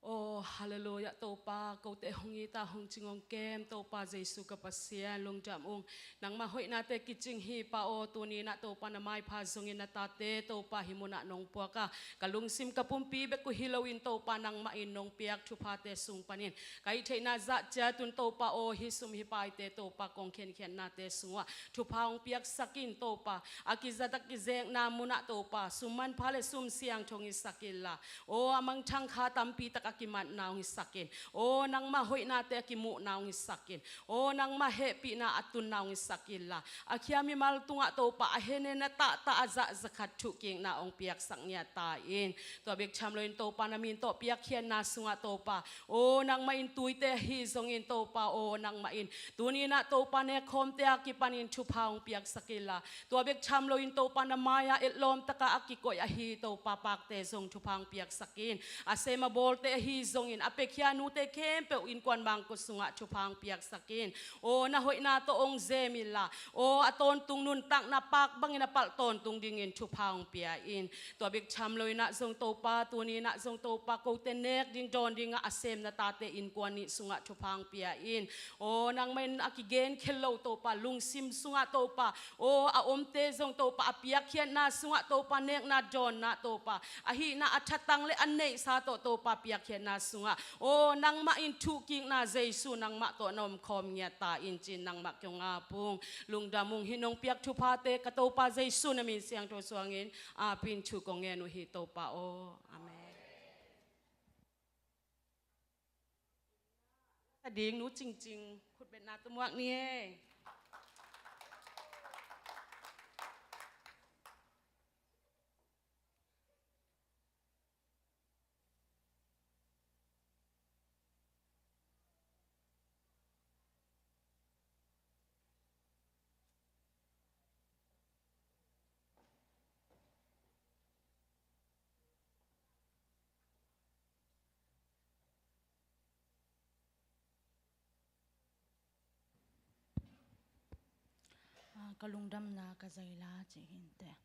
Aw, halleluiah, Topa, kote hong it a, hong cing hong kem Topa Jesu ka Pasian, lungdam ung. Nangmah hoihnate kicing hi Pa aw, tuni in ah Topa na maipha zongin na tate Topa hih munah nong puak a, ka lungsim ka pumpi bek uh hi loin Topa nangmah in nong piak thuphate sung panin ka hih theihna zah ciat un Topa aw, hih sum hih paite Topa kong khenkhiatnate sungah thupha hong piaksak in Topa, a kizat a kizekna munah Topa sum manpha le sum siangtho hong hisak inla, aw, a mangthang kha tampi tak a kimatna hong hisak in, aw, nangmah hoihnate a kimuhna hong hisak in, aw, nangmah hehpihna a tunna hong hisak inla, a khia mimal tungah Topa a henena tahtah a zah za khat thuhkikna hong piaksak ngiat ta in. Tua bek tham loin Topa na min tawh piakkhiatna sungah Topa, aw, nangmah in tuite ahi zongin Topa, aw, nangmah in tuni in ah Topa nekkhawmte a kipanin thupha hong piaksak inla, tua bek tham loin Topa na mai-ah etlawm taka a kikoih ahi Topa pakte zong thupha hong piaksak in. A sem a bawlte ahi zongin a piakhia nute khempeuh innkuan mangkuk sungah thupha hong piaksak in. Aw, na hoihna tawh hong zem inla, aw, a tawntung nuntakna pak bangin a palh tawntung dingin thupha hong pia in. Tua bek tham loin ah zong Topa, tuni in ah zong Topa, kote nek ding dawn dingah a sem na tate innkuan nih sungah thupha hong pia in. Aw, nangmah in a kigenkhia lo Topa, lungsim sungah Topa, aw, a omte zong Topa, a piakkhiatna sungah Topa, nekna dawnna Topa, a hihna a thatang le a neihsa tawh Topa piakkhiatna sungah, aw, nangmah in thuhkikna Jesu nangmah tawh na omkhawm ngiat ta in ci-in nangmah kiang ap ung. Lungdam ung. Hih nong piak thuphate ka Topa Jesu na min siangtho suangin ap in thu kong ngen uh hi Topa aw. Amen. A ding Nu Cingcing khutbetna tawh muak ni e. Ah, ka lungdamna ka zaila cih hi inteh.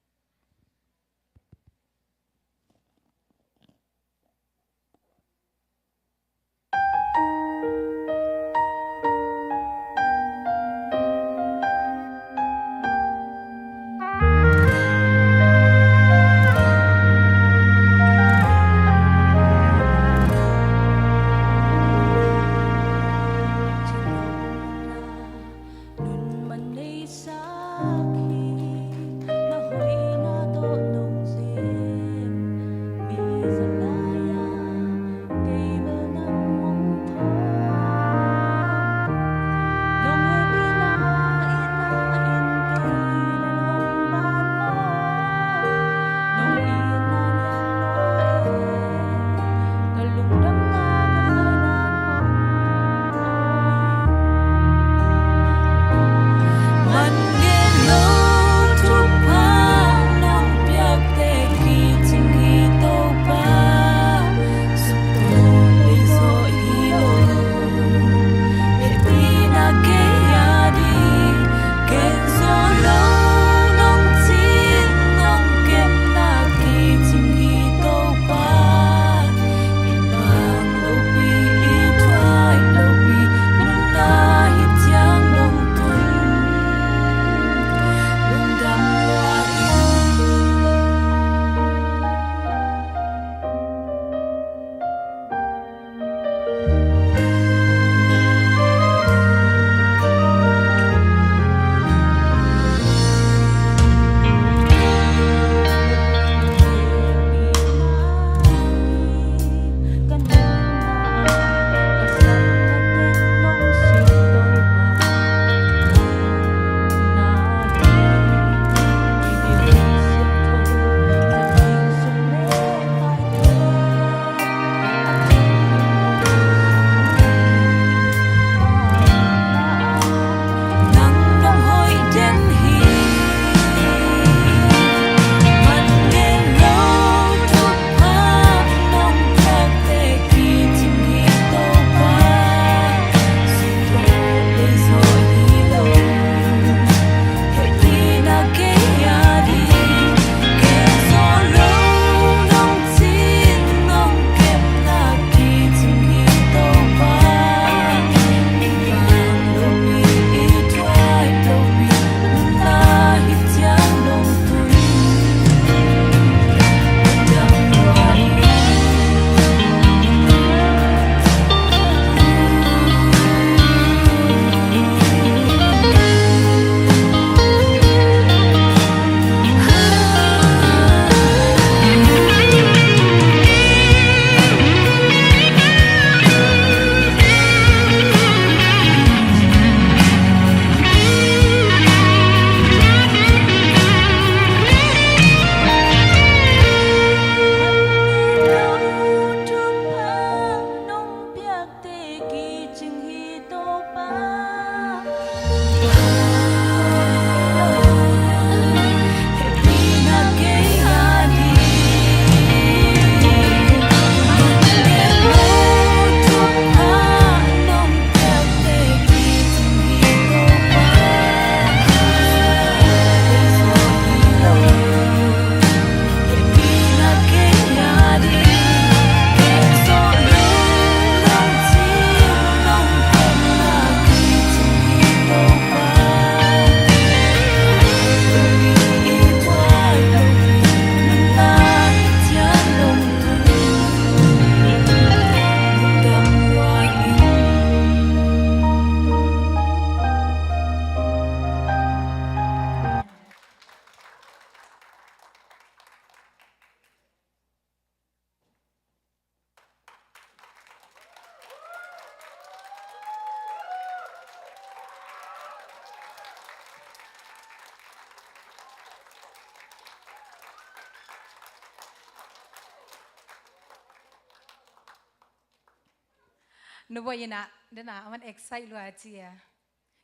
Nubai ina dana aman excite lua ci a.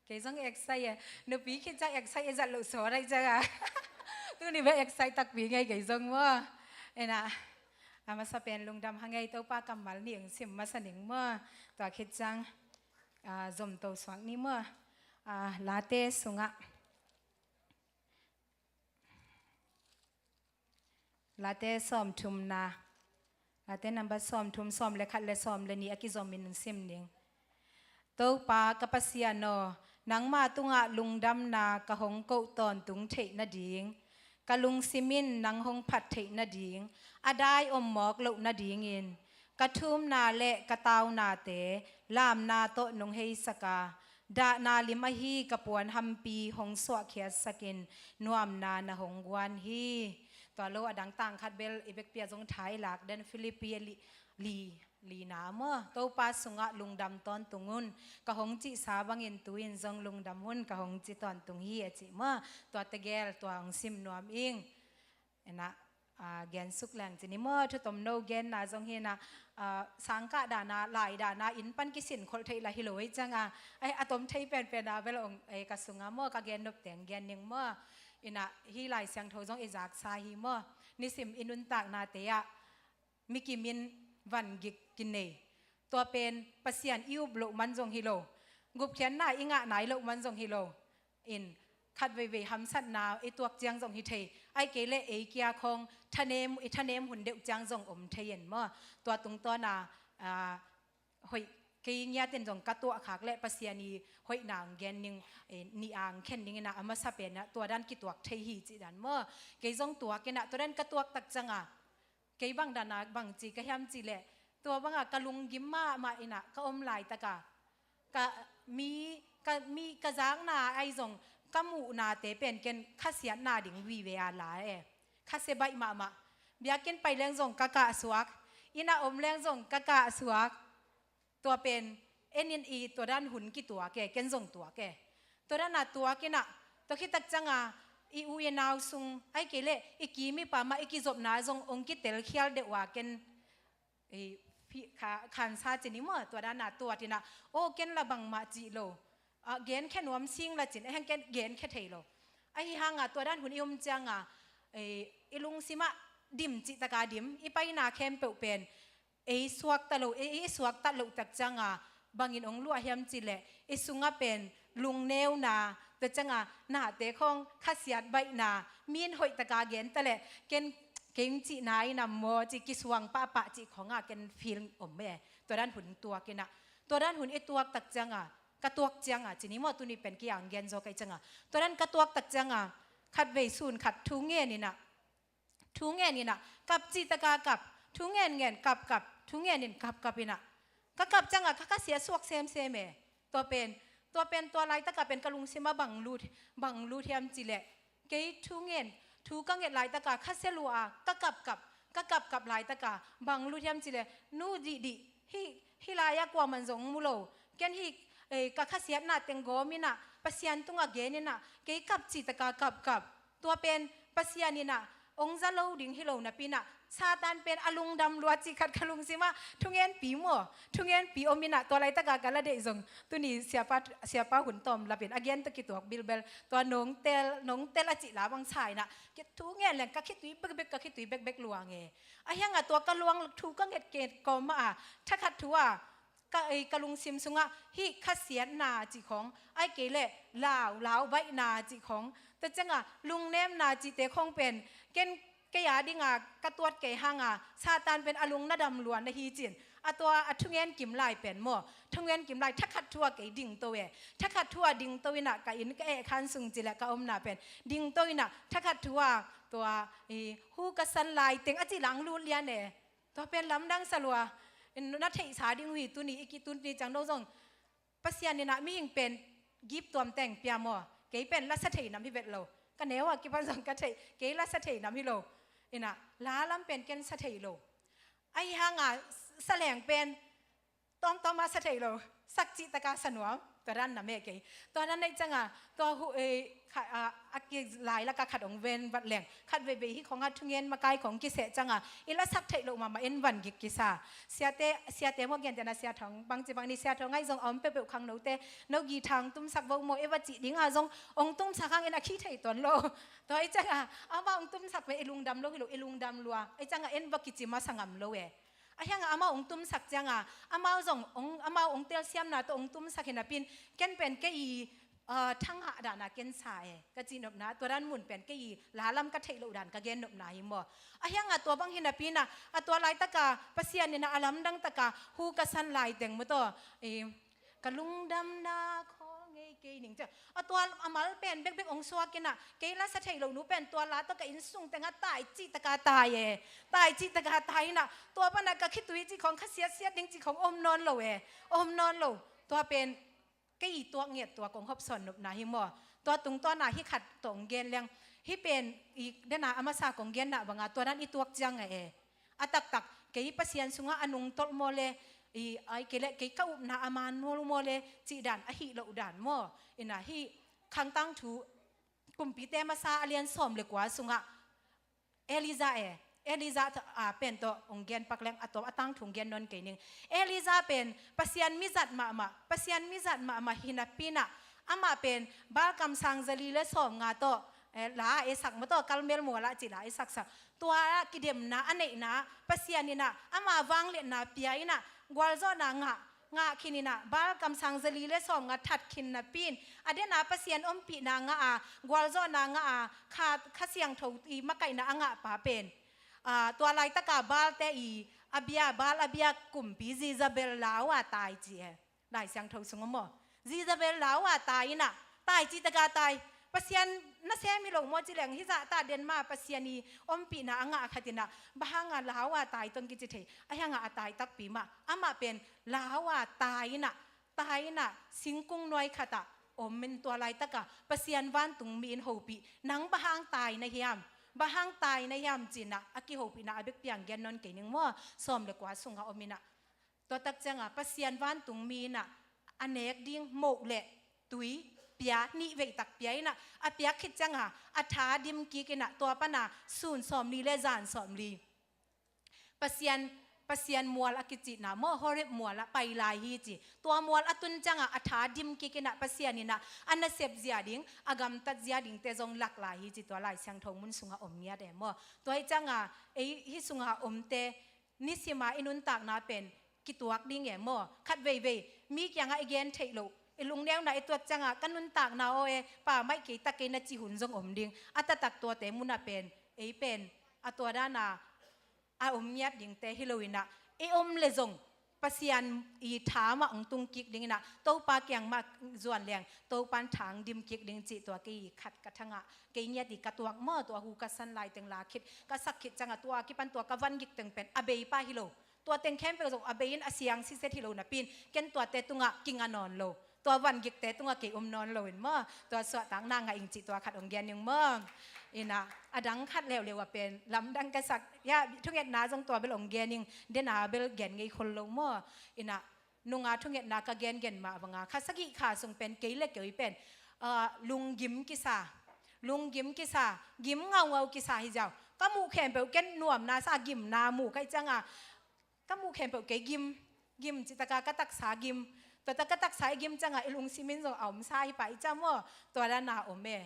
Kei zong excite e. Nupi khit ciang excite e zat loh sawt ahi ciang a. Tuni bek excite takpi ngei kei zong maw. Ina a masa pen lungdam hang ei, Topa kammal nih ong sim masa ning maw. Tua khit ciang a, zomto suak ni maw. A, Late sungah Late sawmthumna, Late number sawmthum, sawm le khat le sawm le nih a kizomin sim ning. Topa ka Pasian aw, nangma tungah lungdamna ka hong koh tawntung theih nading, ka lungsim in nang hong phat theih nading, a dai om mawk loh nadingin ka thumna le ka taunate lamna tawh nong heisak a, dahna lim ahi ka puanhampi hong suahkhiatsakin nuamna na hong guan hi. Tua lo a dang tang khat bel i bekpi a zong tha i lak den, Filipi li, li, lina maw, Topa sungah lungdam tawntung un, ka hong cihsa bangin tu-in zong lungdam un, ka hong ci tawntung hi a ci maw. Tua tegel tua hong sim nuam ing. Ina, a, gen suk leng ci ni maw, thu tomno genna zong hi ina, a, sangkah dana, lai dana, inn pan kisin kholh theih lah hi lo ei ciang a, ai, a tom thei penpen a bel ong, ei, ka sunga maw, ka gen nop teng gen ning maw. Ina, hih Lai Siangtho zong i zaksa hi maw. Nisim i nuntaknate ah mi kimin van gik kinei. Tua pen Pasian i up loh man zong hi lo, gupkhiatna i ngah nai loh man zong hi lo. In khat veivei hamsatna i tuak ciang zong hi thei, ai kei le ei kia khong thanem, i thanem hun deuh ciang zong om thei in maw. Tua tungtawna, a, hoih, kei ngiatin zong ka tuah khak le Pasian i hoihna ang gen ning, e, nih ang khen ning ina a masa pen a tua dan kituak thei hi cih dan maw. Kei zong tuak ina tua dan ka tuak tak ciang a, kei bang dana bang ci ka hiam cih leh, tua banga ka lunggim mahmah ina ka om laitaka, ka mi, ka mi, ka zakna ai zong, ka muhnate pen ken khasiatna ding vive a la e. Khasia baih mahmah. Biakinn pai leng zong ka kahsuak, inn a om leng zong ka kahsuak. Tua pen, en in i tua dan hun kituak e, ken zong tuak e. Tua dana tuak ina, tua khit tak ciang a, i u i nau sung, ai kei le, i ki mipa mah i kizopna zong ong kitelkhial deuh a ken, i, phi, kha, khansa ci ni maw, tua dana tuat ina, o ken la bangmah cih lo. A, genkhia nuam sing la cin, a heng ken genkhia thei lo. Ahi hanga tua dan hun i om ciang a, e, i lungsim ah dim cih taka dim, i paina khempeuh pen, ei suakta lo, ei, ei suakta loh tak ciang a, bangin ong luah hiam cih leh, i sunga pen, lungneuna, tua ciang a, nate khong, khasiat baihna, min hoih taka gen ta leh, ken, keng cihna i nam maw, cih kisuang pahpah cih khong a, ken feel om e. Tua dan hun tuak ina. Tua dan hun i tuak tak ciang a, ka tuak ciang a, ci ni maw tuni pen ki ang gen zaw ka i ciang a. Tua dan ka tuak tak ciang a, khat vei sun khat thu ngen ina. Thu ngen ina, kap cih taka kap, thu ngen ngen, kap kap, thu ngen in kap kap ina. Ka kap ciang a, ka khasia suak semsem e. Tua pen, tua pen, tua laitaka pen ka lungsim a bang lut, bang lut hiam cih leh. Kei thu ngen, thu ka nget laitaka khasia lua a, ka kap kap, ka kap kap laitaka, bang lut hiam cih leh, nu dihdih, hih, hih lai-a kuaman zong mu lo. Ken hih, eh, ka khasiatna teng gawm ina, Pasian tungah gen ina, kei kap cih taka kap kap. Tua pen Pasian ina, ong za lo ding hi lo napi ina, Satan pen a lungdam lua cih khat ka lungsim ah thungenpi maw, thungenpi om in ah, tua laitaka ka la deih zong tuni siapa, siapa hun tawm lapin a gen tawh kituak bilbel, tua nong tel, nong tel a cih la bang sa in ah, thungen leng ka khitui bekbek, ka khitui bekbek lua nge. Ahi hangah tua ka luang thu ka nget kawm mah a, thakhat thu a ka, ei, ka lungsim sungah hih khasiatna cih khawng, ahih kei leh lau, lau baihna cih khawng, tua ciangah lungnemna cihte khawng pen ken, kei a dinga ka tuat kei hanga Satan pen a lung na dam lua na hi cin. A tua a thungen kim lai pen maw, thungen kim lai thakhat thu a kei dingto e. Thakhat thu a dingto in ah ka inn ka eh khan sung ci leh ka omna pen dingto in ah thakhat thu a tua, i, hu ka san lai teng a ci lang lut lian e. Tua pen lamdang sa lua. Na theihsa ding uh hi, tuni i ki, tuni ciang no zong Pasian in ah mihing pen gift tuam teng pia maw. Kei pen la sa thei nam hi vet lo. Ka neu a kipan zong ka theih, kei la sa thei nam hi lo. In ah la lam pen ken sa thei lo. Ahi hanga sa leng pen tawmtawm a sa thei lo. Sak cih taka sa nuam. Tua dan na meh kei. Tua dan neih cianga tua hu, eh, kha, a, a kilai laka khat hong ven vat leng, khat veivei hih khawng a thungen makai khawng kiseh cianga i la sak theih loh mahmah in van gik kisa. Siate, siate maw, gentehna Sia Thawng bangci bang ni, Sia Thawng ahi zong a om peuhpeuh khangnote, no guitar hong tumsak vo maw, i va cih dinga zong hong tumsak hangin a khi thei tuan lo. Tua ahi cianga amah hong tumsak ve, i lungdam lo hi lo, i lungdam lua. Ahi cianga en va kici masa ngam lo e. Ahi hanga amau hong tumsak cianga, amau zong hong, amau hong telsiamna tawh hong tumsak hi napi in, ken pen kei i, ah, thangah dana ken sa e, ka cihnopna, tua dan mun pen kei i la lam ka theih loh dan ka gennopna hi maw. Ahi hanga tua bang hi napi in ah, a tua laitaka Pasian in ah a lamdang taka hu ka san lai teng maw tawh, i, ka lungdamna khawl ngei kei ning cia. A tua a mal pen bekbek hong suak in ah, kei la sa theih loh nu pen tua la tawh ka inn sung tengah tai cih taka tai e. Tai cih taka tai in ah, tua pana ka khitui cih khawng, khasiatsiat ding cih khawng om nawn lo e. Om nawn lo. Tua pen kei i tuak ngiat tua kong hopsawn nopna hi maw. Tua tungtawna hih khat tawh hong gen leng, hih pen i dena a masa kong genna banga tua dan i tuak cianga e. A taktak, kei Pasian sungah a nungtolh maw le, i, ahih kei leh kei ka upna a man maw, maw le, cih dan, a hih loh dan maw. In ah hih Khang Tangthu Kumpite Masa a lian sawm le kua sungah Elijah e, Elijah tha-, a pen tawh hong gen pak leng, a tawh a tangthu hong gen nawn kei ning. Elijah pen Pasian mizat mahmah, Pasian mizat mahmah hi napi in ah, amah pen Baal kamsang zali le sawmnga tawh, eh, la a esak maw tawh, Karmel mualah cih la a esaksak. Tua ah kidemna a neihna, Pasian in ah ama vangliatna pia in ah, gualzawhna ngah, ngah khin in ah, Baal kamsang zali le sawmnga that khin napi in, a dena Pasian ompihna ngah a, gualzawhna ngah a, Kha, Kha Siangtho i makaihna a ngahpa pen, ah, tua laitaka Baalte i a bia, Baal a bia kumpi Jezebel lau a tai ci e. Lai Siangtho sung ah maw. Jezebel lau a tai in ah, tai cih taka tai. Pasian nasem hi lo maw ci leng, hih zahta den mah Pasian i ompihna a ngah khat in ah, bang hanga lau a tai tong kici thei. Ahi hanga a tai takpi mah, amah pen lau a tai in ah, tai in ah, singkung nuai khatah om in, tua laitaka Pasian vantungmi in hopih, nang bang hang tai na hiam, bang hang tai na hiam ci in ah, a kihopihna a bek piang gen nawn kei ning maw, sawm le kua sungah om in ah. Tua tak cianga Pasian vantungmi in ah a nek ding moh le tui pia, nih veitak pia in ah, a piak khit cianga a tha dim kik in ah, tua pana sun sawmli le zan sawmli Pasian, Pasian mual a kicihna maw, Horeb mualah pai lai hi ci. Tua mual a tun cianga a tha dim kik in ah, Pasian in ah a nasep zia ding, a gamtat zia dingte zong lak lai hi ci, tua Lai Siangtho mun sungah om ngiat e maw. Tua hi cianga ei hih sunga omte nisima i nuntakna pen kituak ding e maw. Khat veivei mi kiangah i gen theih loh, i lungneuna i tuat cianga ka nuntakna aw e, pa maih kei tak kei na cih hun zong om ding. A taktak tuate munah pen, ei pen a tua dana a om ngiat dingte hi lo in ah, i om le zong Pasian i tha mah hong tung kik ding in ah, Topa kiang mah zuan leng Topan tha hong dim kik ding cih tua kei khat ka thangah, kei ngiat i ka tuak maw, tua hu ka san lai teng la khit, ka sak khit cianga tua kipan tua ka van gik teng pen a bei pah hi lo. Tua teng khempeuh zong a bei in a siang siset hi lo napi in, ken tuate tungah kinga nawn lo. Tua van gikte tungah kei om nawn lo in maw, tua suahtakna ngah ing cih tua khat hong gen ing maw. In ah a dang khat leuleu a pen lamdang ka sak, ya, thungetna zong tua bel hong gen ing, dena bel gen ngei khol lo maw. In ah nunga thungetna ka gengen mah banga, kha sagih kha sung pen kei le kei pen, ah, lunggim kisa, lunggim kisa, gim ngaungau kisa hi ziau. Ka muh khempeuh ken nuamna sa, gimna muh ka hih cianga, ka muh khempeuh kei gim, gim cih taka ka taksa gim. Tua ta ka taksa i gim cianga i lungsim in zong a omsa hi pah i ciang maw, tua dana om e.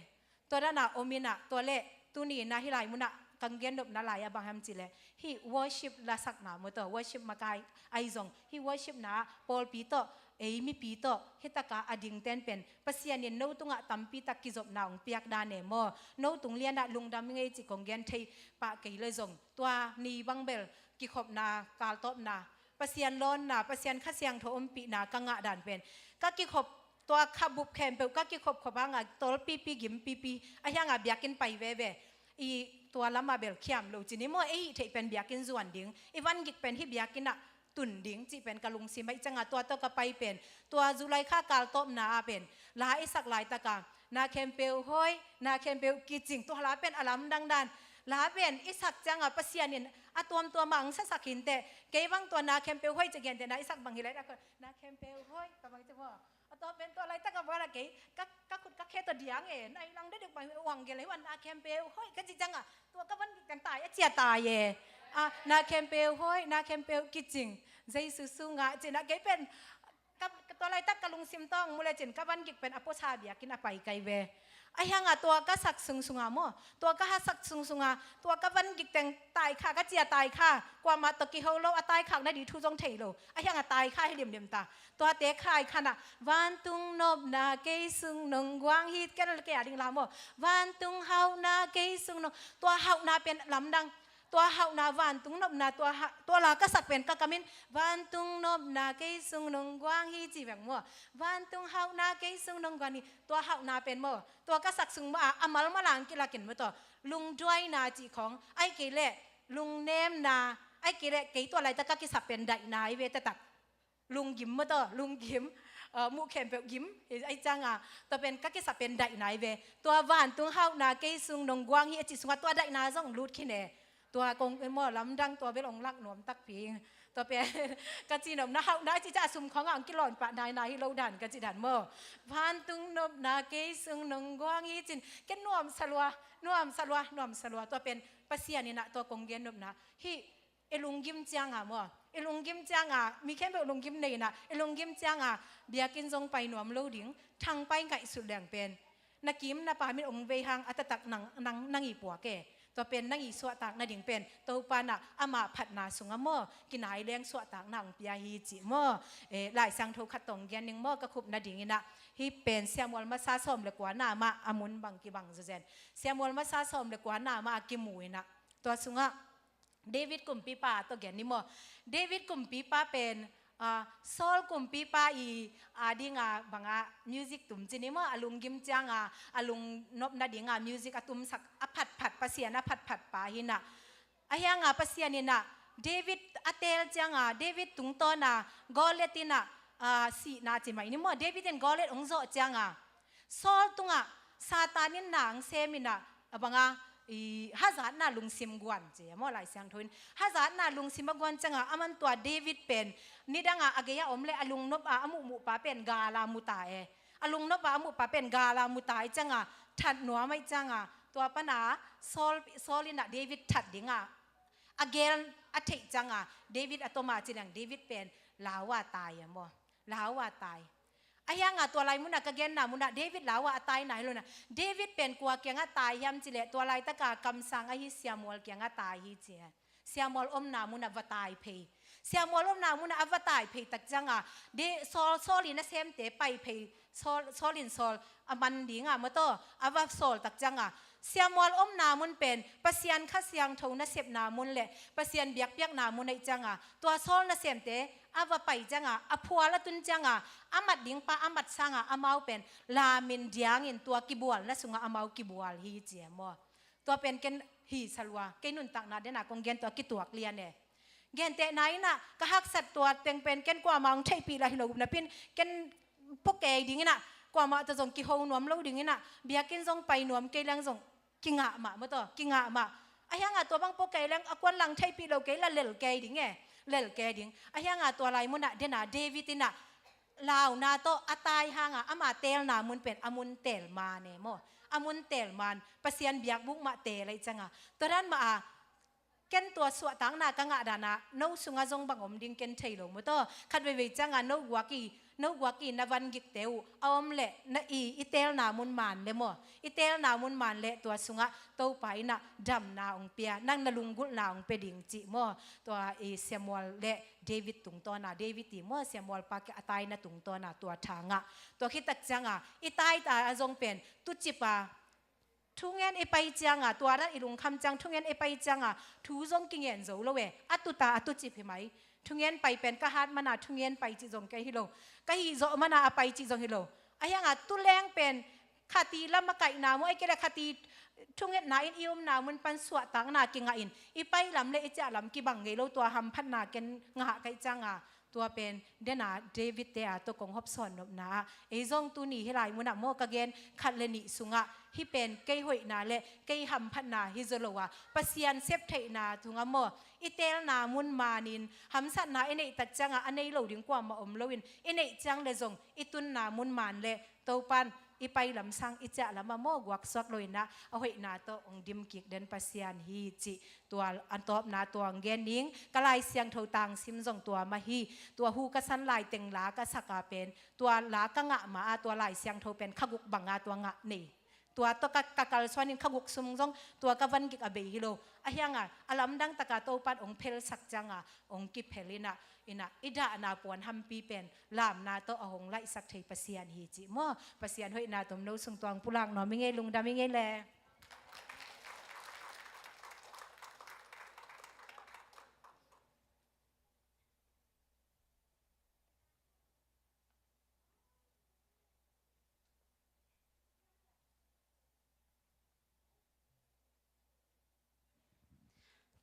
Tua dana om inah, tua leh tuni na hih lai munah kong gen nopna lai a bang hiam cih leh, hih worship lasakna maw, tua worship makai ahi zong, hih worship na pawlpi tawh, ei mipi tawh hih taka a dingten pen Pasian in no tungah tampi tak kizopna hong piak dan e maw. No tung lianah lungdam i ngei cih kong gen thei pah kei le zong, tua ni bang bel kikhopna, kaltawpna, Pasian lawnna, Pasian Kha Siangtho ompihna ka ngah dan pen, ka kikhop, tua kha bup khempeuh ka kikhop khop hanga tawlpipi gimpipi, ahi hanga biakinn pai veve. I tua lama bel khiam lo ci ni maw, ei hih theih pen biakinn zuan ding, i van gik pen hih biakinnah tun ding cih pen ka lungsim ahih cianga tua tawh ka pai pen, tua July kha kaltawpna ah pen la i sak laitaka, na khempeuh hoih, na khempeuh kicing, tua la pen a lamdang dan. La pen i sak cianga Pasian in a tuamtuama hong sasak hinteh. Kei bang tua na khempeuh hoih ci genteh, na i sak bang hi lai, na khempeuh hoih ka bang ci maw. A tua pen tua laitaka bang a kei, ka, ka khut ka khe tawh diang e, na i lang dedik bang uang gel e, wan na khempeuh hoih ka ci cianga, tua ka van gik teng tai a cia tai e. A, na khempeuh hoih, na khempeuh kicing, Jesu sungah cina kei pen, ka, ka tua laitak ka lungsim tawh mu lecin ka van gik pen a puasa biakinn a pai kai ve. Ahi hanga tua ka sak sungsunga maw, tua ka ha sak sungsunga, tua ka van gik teng tai kha, ka cia tai kha, kuamah tawh kiho lo, a tai khak na di thu zong thei lo. Ahi hanga tai kha hi limlim ta. Tuate khai khanah, vantung nopna kei sung nong guang hi, ken kei a ding la maw. Vantung hauhna kei sung nong, tua hauhna pen lamdang. Tua hauhna, vantung nopna, tua ha, tua la ka sak pen ka kamin, vantung nopna kei sung nong guang hi ci veng maw. Vantung hauhna kei sung nong guang hi, tua hauhna pen maw. Tua ka sak sung mah a, a malmal ang kilakin maw tua. Lungduaina cih khong, ai kei leh, lungnemna, ai kei leh, kei tua laitak ka kisap pen daihna hi ve taktak. Lunggim maw tua, lunggim, uh, muh khempeuh gim, ahih cianga, tua pen ka kisap pen daihna hi ve. Tua vantung hauhna kei sung nong guang hi a cih sungah tua daihna zong lut khin e. Tua kong maw lamdang tua bel hong lak nuam takpi. Tua pen ka ci nopna hauhna a cih ciang a sum khawngah hong kilawn pah naina hi lo dan ka ci dan maw. Vantung nopna kei sung nong guang hi cin. Ken nuamsa lua, nuamsa lua, nuamsa lua. Tua pen Pasian inah tua kong gen nopna. Hih i lunggim cianga maw. I lunggim cianga, mi khempeuh lunggim nei inah, i lunggim cianga, biakinn zong pai nuam lo ding, thangpai ngaihsut leng pen. Na kim na pam in hong vei hang a taktak nang, nang, nang i puak e. Tua pen nang i suahtak nading pen Topa inah amah phatna sungah maw, kinai leng suahtakna hong pia hi cih maw. Eh, Lai Siangtho khat tawh gen ning maw, ka khup nading inah. Hih pen Samuel masa sawm le kuana mah a mun bang kibang zawzen. Samuel masa sawm le kuana mah a kimu inah. Tua sungah David kumpipa tawh gen ni maw. David kumpipa pen, ah, Saul kumpipa i, ah, dinga banga music tum ci ni maw, a lunggim cianga, a lungnop nadinga music a tumsak, a phatphat, Pasian a phatphat pa hi inah. Ahi hanga Pasian inah, David a teel cianga, David tungtawna, Goliath inah, ah, sihna ci mai ni maw, David in Goliath hong zawh cianga, Saul tungah Satan in na hong sem inah, a banga, i, hazatna lungsim guan ci a maw, Lai Siangtho in. Hazatna lungsim a guan cianga, aman tua David pen, nidanga a gei a om le a lungnop a, a muhmuh pa pen gala mu ta e. A lungnop a, a muh pa pen gala mu ta ahih cianga, that nuam ahih cianga, tua pana Saul, Saul inah David that dinga, a gel a theih cianga, David a toma ci leng, David pen lau a tai a maw. Lau a tai. Ahi hanga tua lai munah ka genna munah David lau a a taina hi lo inah. David pen kua kiangah tai hiam cih leh tua laitaka kamsang ahi Samuel kiangah tai hi ci e. Samuel omna munah va tai phei. Samuel omna munah a va tai phei tak cianga. De, Saul, Saul i nasemte pai phei. Saul, Saul in Saul a man dinga maw tua. A va sawl tak cianga. Samuel omna mun pen Pasian Kha Siangtho nasepna mun le Pasian biakpiakna mun ahih cianga. Tua Saul nasemte a va pai cianga, a phual a tun cianga, a mat ding pa a mat sanga amau pen lamin diangin tua kibualna sungah amau kibual hi ci e maw. Tua pen ken hisa lua, kei nuntakna dena kong gen tua kituak lian e. Gentehna inah, ka haksat tua teng pen ken kuamah hong theihpih lah hi lo napi in, ken pua kei ding inah, kuamah tawh zong kiho nuam lo ding inah, biakinn zong pai nuam kei leng zong kingah mah maw tua, kingah mah. Ahi hanga tua bang pua kei leng a kuan lang theihpih lo kei lah lel kei ding e, lel kei ding. Ahi hanga tua lai munah dena David inah launa tawh a tai hanga ama teelna mun pen a mun teel man e maw. a mun teel man, Pasian biakbuk mah teel ahih cianga. Tua dan mah a, ken tua suahtakna ka ngah dan a, no sungah zong bang om ding ken thei lo maw taw. Khat veivei cianga no guak i, no guak i na van gikte uh a om leh, na i, i teelna mun man leh maw, i teelna mun man leh tua sungah Topa in ah damna hong pia, nang na lunggulhna hong pia ding cih maw. Tua i Samuel le David tungtawna, David i maw, Samuel pa kiang a taina tungtawna tua tha ngah. Tua khit tak cianga i taita a zong pen tucip a, thungen i pai cianga, tua dan i lungkham ciang thungen i pai cianga thu zong kingen zo lo e. A tuta a tucip hi mai. Thungen pai pen ka hat mana thungen pai cih zong kei hi lo. Ka hih zawh mana a pai cih zong hi lo. Ahi hanga tuleng pen khat i lam a kaihna maw, ahih kei leh khat i thungetna in i omna mun pan suahtakna kingah in, i pai lam le i ciah lam kibang ngei lo. Tua hamphatna ken ngah ka hih cianga, tua pen dena David te a tawh kong hawmsawn nopna ah, ei zong tuni hih lai munah maw, ka gen khat le nih sungah hih pen kei hoihna le kei hamphatna hi zaw lo a, Pasian septheihna tungah maw, i teelna mun manin hamsatna i neih tak cianga a nei lo ding kuamah om loin, i neih ciang le zong i tunna mun man le Topan i pai lam sang i ciah lamah maw, guaksuak lo in ah, a hoihna tawh hong dim kik den Pasian hi cih. Tua a tawpna tua hong gen ning. Ka Lai Siangtho tangsim zong tua mah hi. Tua Hu ka san lai teng la ka sak a pen, tua la ka ngah ma a, tua Lai Siangtho pen kha guk banga tua ngah nei. Tua tawh ka, ka kalsuanin kha guk sung zong tua ka van gik a bei hi lo. Ahi hanga a lamdang taka Topan hong phelsak cianga hong kiphel in ah, in ah i dahna puan hampi pen lamna tawh a hong laihsak thei Pasian hi cih maw. Pasian hoihna tomno sung tua hong pulak nuam i ngei, lungdam i ngei le.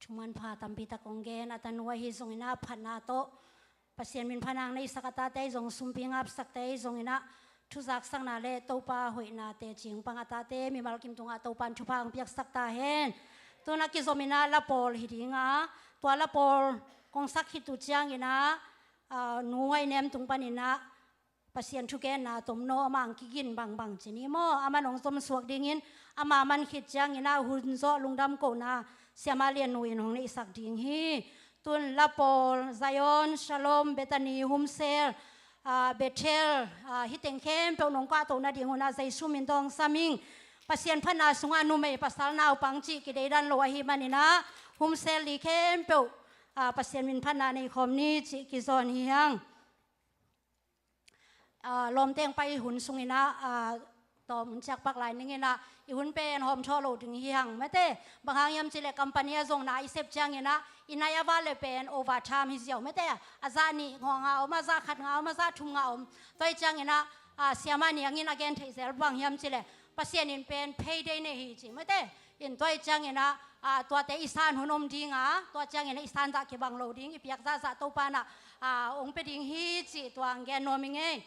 Thuman pha tampi tak hong gen, a tanu ahi zongin ah phatna tawh Pasian min phatna hong neihsak a tate ahi zong, sumpi ngapsakte ahi zongin ah, thuzaksakna le Topa hoihna teci hong pang a tate mimal kim tungah Topan thupha hong piaksak ta hen. Tun a kizomin ah lapawl hi ding a, tua lapawl kong sak khit uh ciangin ah, ah, nu Ngaih Nem tung panin ah Pasian thugenna tomno amah hong kigin bangbang ci ni maw, amah hong zomsuak dingin, amah man khit ciangin ah hun zawh lungdam kohna Siama Lian Nu in hong neihsak ding hi. Tun lapawl, Zion, Shalom, Bethany, Home Cell, ah, Bethel, ah, hih teng khempeuh nong kahtoh nading hun ah Jesu min tawh hong sam ing. Pasian phatna sungah numei pasal naupang cih kideidan lo ahih manin ah, Home Cell li khempeuh, ah, Pasian min phatna nei khawm ni cih kizawn hi hang. Ah, lawmte hong pai hun sungin ah, ah, tawm hun ciak pak lai ning in ah, i hun pen hawm thawh lo ding hi hang mate. Bang hang hiam cih leh company ah zong na i sep ciangin ah, i nai a val leh pen overtime hi ziau mate. A zah nih ngawh nga om, a zah khat nga om, a zah thum nga om. Tua ahih ciangin ah, ah, Siama Niang in a gen theih zel bang hiam cih leh, Pasian in pen payday nei hi ci mate. In tua ahih ciangin ah, ah, tuate i san hun om ding a, tua ciangin ah i san zah kibang lo ding, i piak zahzah Topa in ah, ah, hong pia ding hi cih tua hong gen nuam i ngei.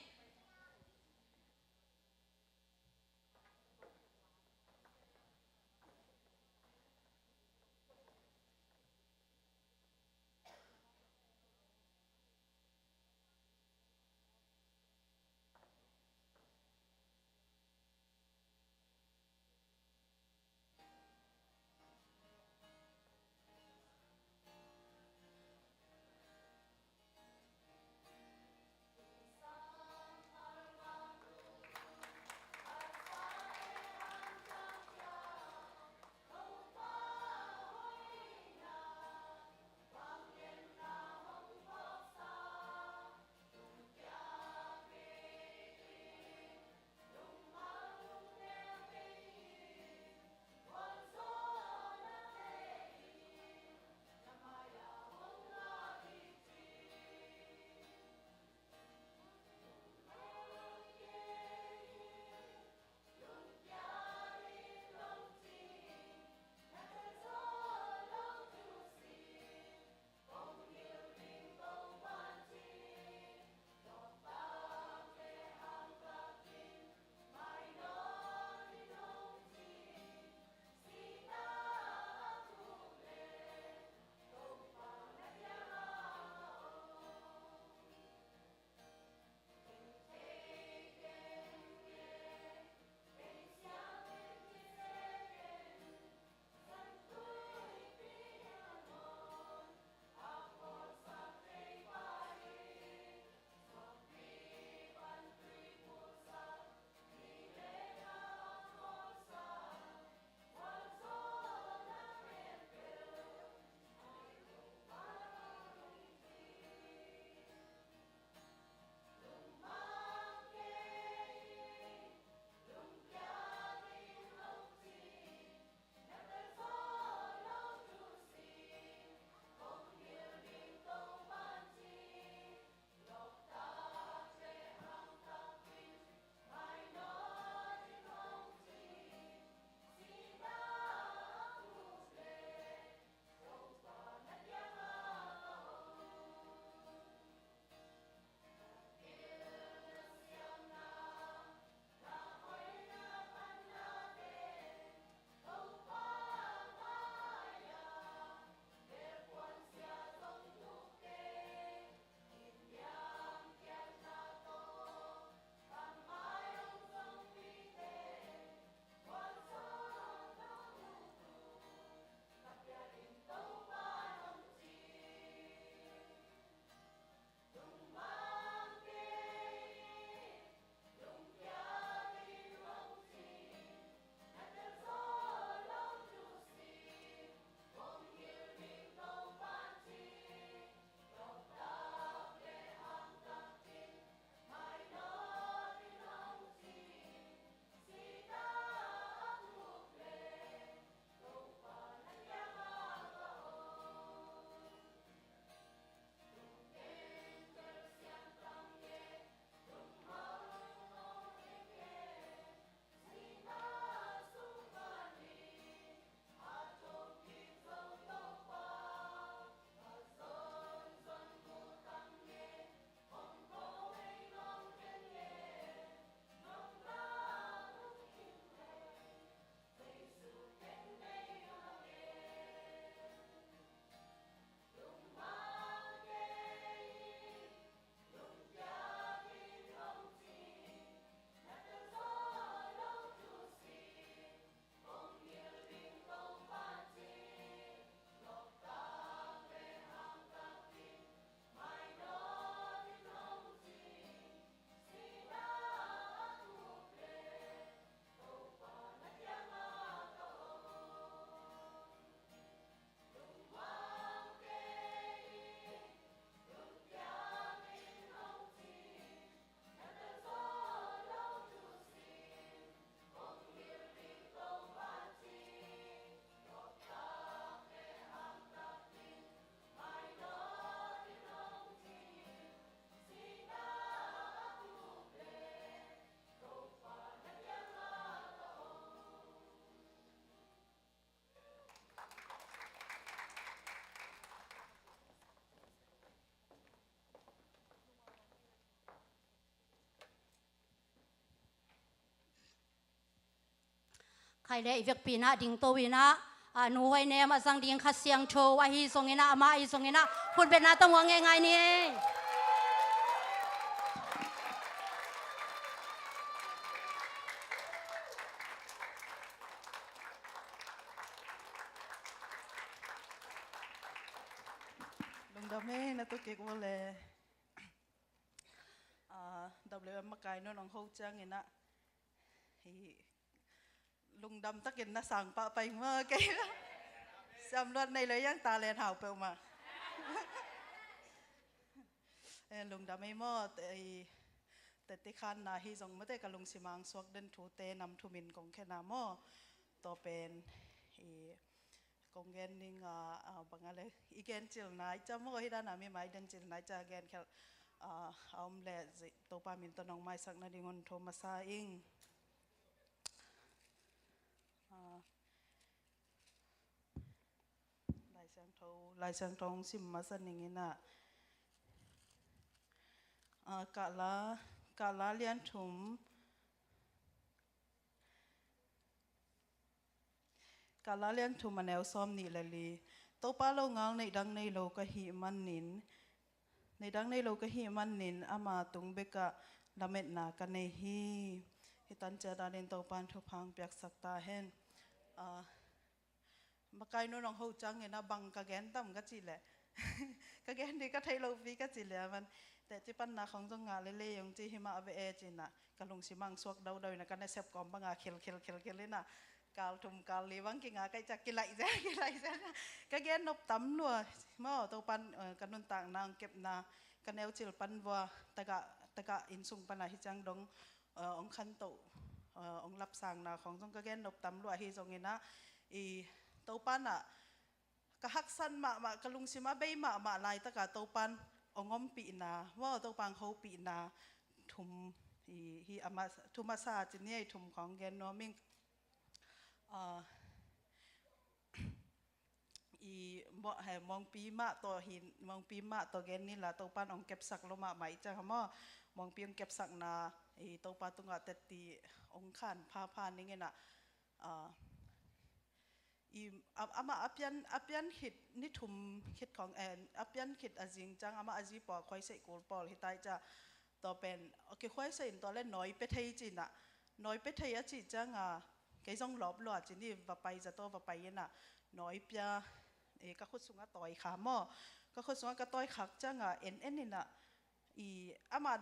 Khai le i vekpi in ah dingto in ah, a nu huai nem a zang ding Kha Siangtho ahi zongin ah, amah ahi zongin ah, khutbetna tang uh a ngei ngai ni. Lungdam e, na tu kik vua le. Ah, W M makai nun hong ho ciangin ah, hi, lungdam takin na sang pah pai maw, kei. Siam luat nei lo, yang talent hau peuhmah. Eh, lungdam ei maw, te, i, teti khan na hi zong mate ka lungsim ah suak den thute nam thumin kong khen a maw. Tua pen, i, kong gen ding a, a, bang a le, i gen cil nai ca maw, hi dan a mi mai den cil nai ca gen khel, a, a om le, zi, Topa min tawh nong maisak nading un thu masa ing. A, Lai Siangtho, Lai Siangtho hong sim masa ning in ah. A, Kahla, Kahla lian thum, Kahla lian thum a neu sawm nih le li. Topa longal neih dang nei lo ka hih manin, neih dang nei lo ka hih manin ama tung bekah lametna ka nei hi. Hi tan ciat a ding Topan thupha hong piaksak ta hen. Ah, makai nun hong ho ciangin ah bang ka gen tam ka cih leh, ka gen ding ka theih lopi ka cih leh a man. Teci panna khong zong ngah lele hong ci hi mah ve e ci-in ah, ka lungsim ah suak daudau in ah, ka nasep kawm bang a khil khil khil khil in ah, kal thum kal li bang kinga kaih ciang kilaih zel, kilaih zel. Ka gen nop tam lua maw, Topan, eh, ka nuntakna hong kepna, ka neucil pan vua, tagah, tagah inn sung pan a hi ciang dong, eh, hong khantoh, eh, hong lapsangna khong zong ka gen nop tam lua hi zongin ah, i, Topan ah ka haksat mahmah, ka lungsim a bei mahmah laitak a Topan hong ompihna, maw, Topan hopihna thum, i, hi a ma-, thu masa ci ni ei, thum khong gen nuam ing. Ah, i, mo-, he, Mawngpi mah tawh hi, Mawngpi mah tawh gen ni la, Topan hong kepsak lo mahmah i ciang a maw, Mawngpi hong kepsakna, i, Topa tungah teti hong khan phapha ning in ah, ah, i, a, amah a pian, a pian khit ni thum khit khong, eh, a pian khit a zing ciang amah a zi pawl, Khuaiseih kul pawl hi ta i ciang, tua pen, okay, Khuaiseih in tua le nawi pia thei ci-in ah, nawi pia thei a cih ciang a, kei zong lawp lua ci ni, va pai, zato va pai in ah, nawi pia, eh, ka khut sungah tawi kha maw, ka khut sungah ka tawi khak ciang a, en en in ah, i, ama,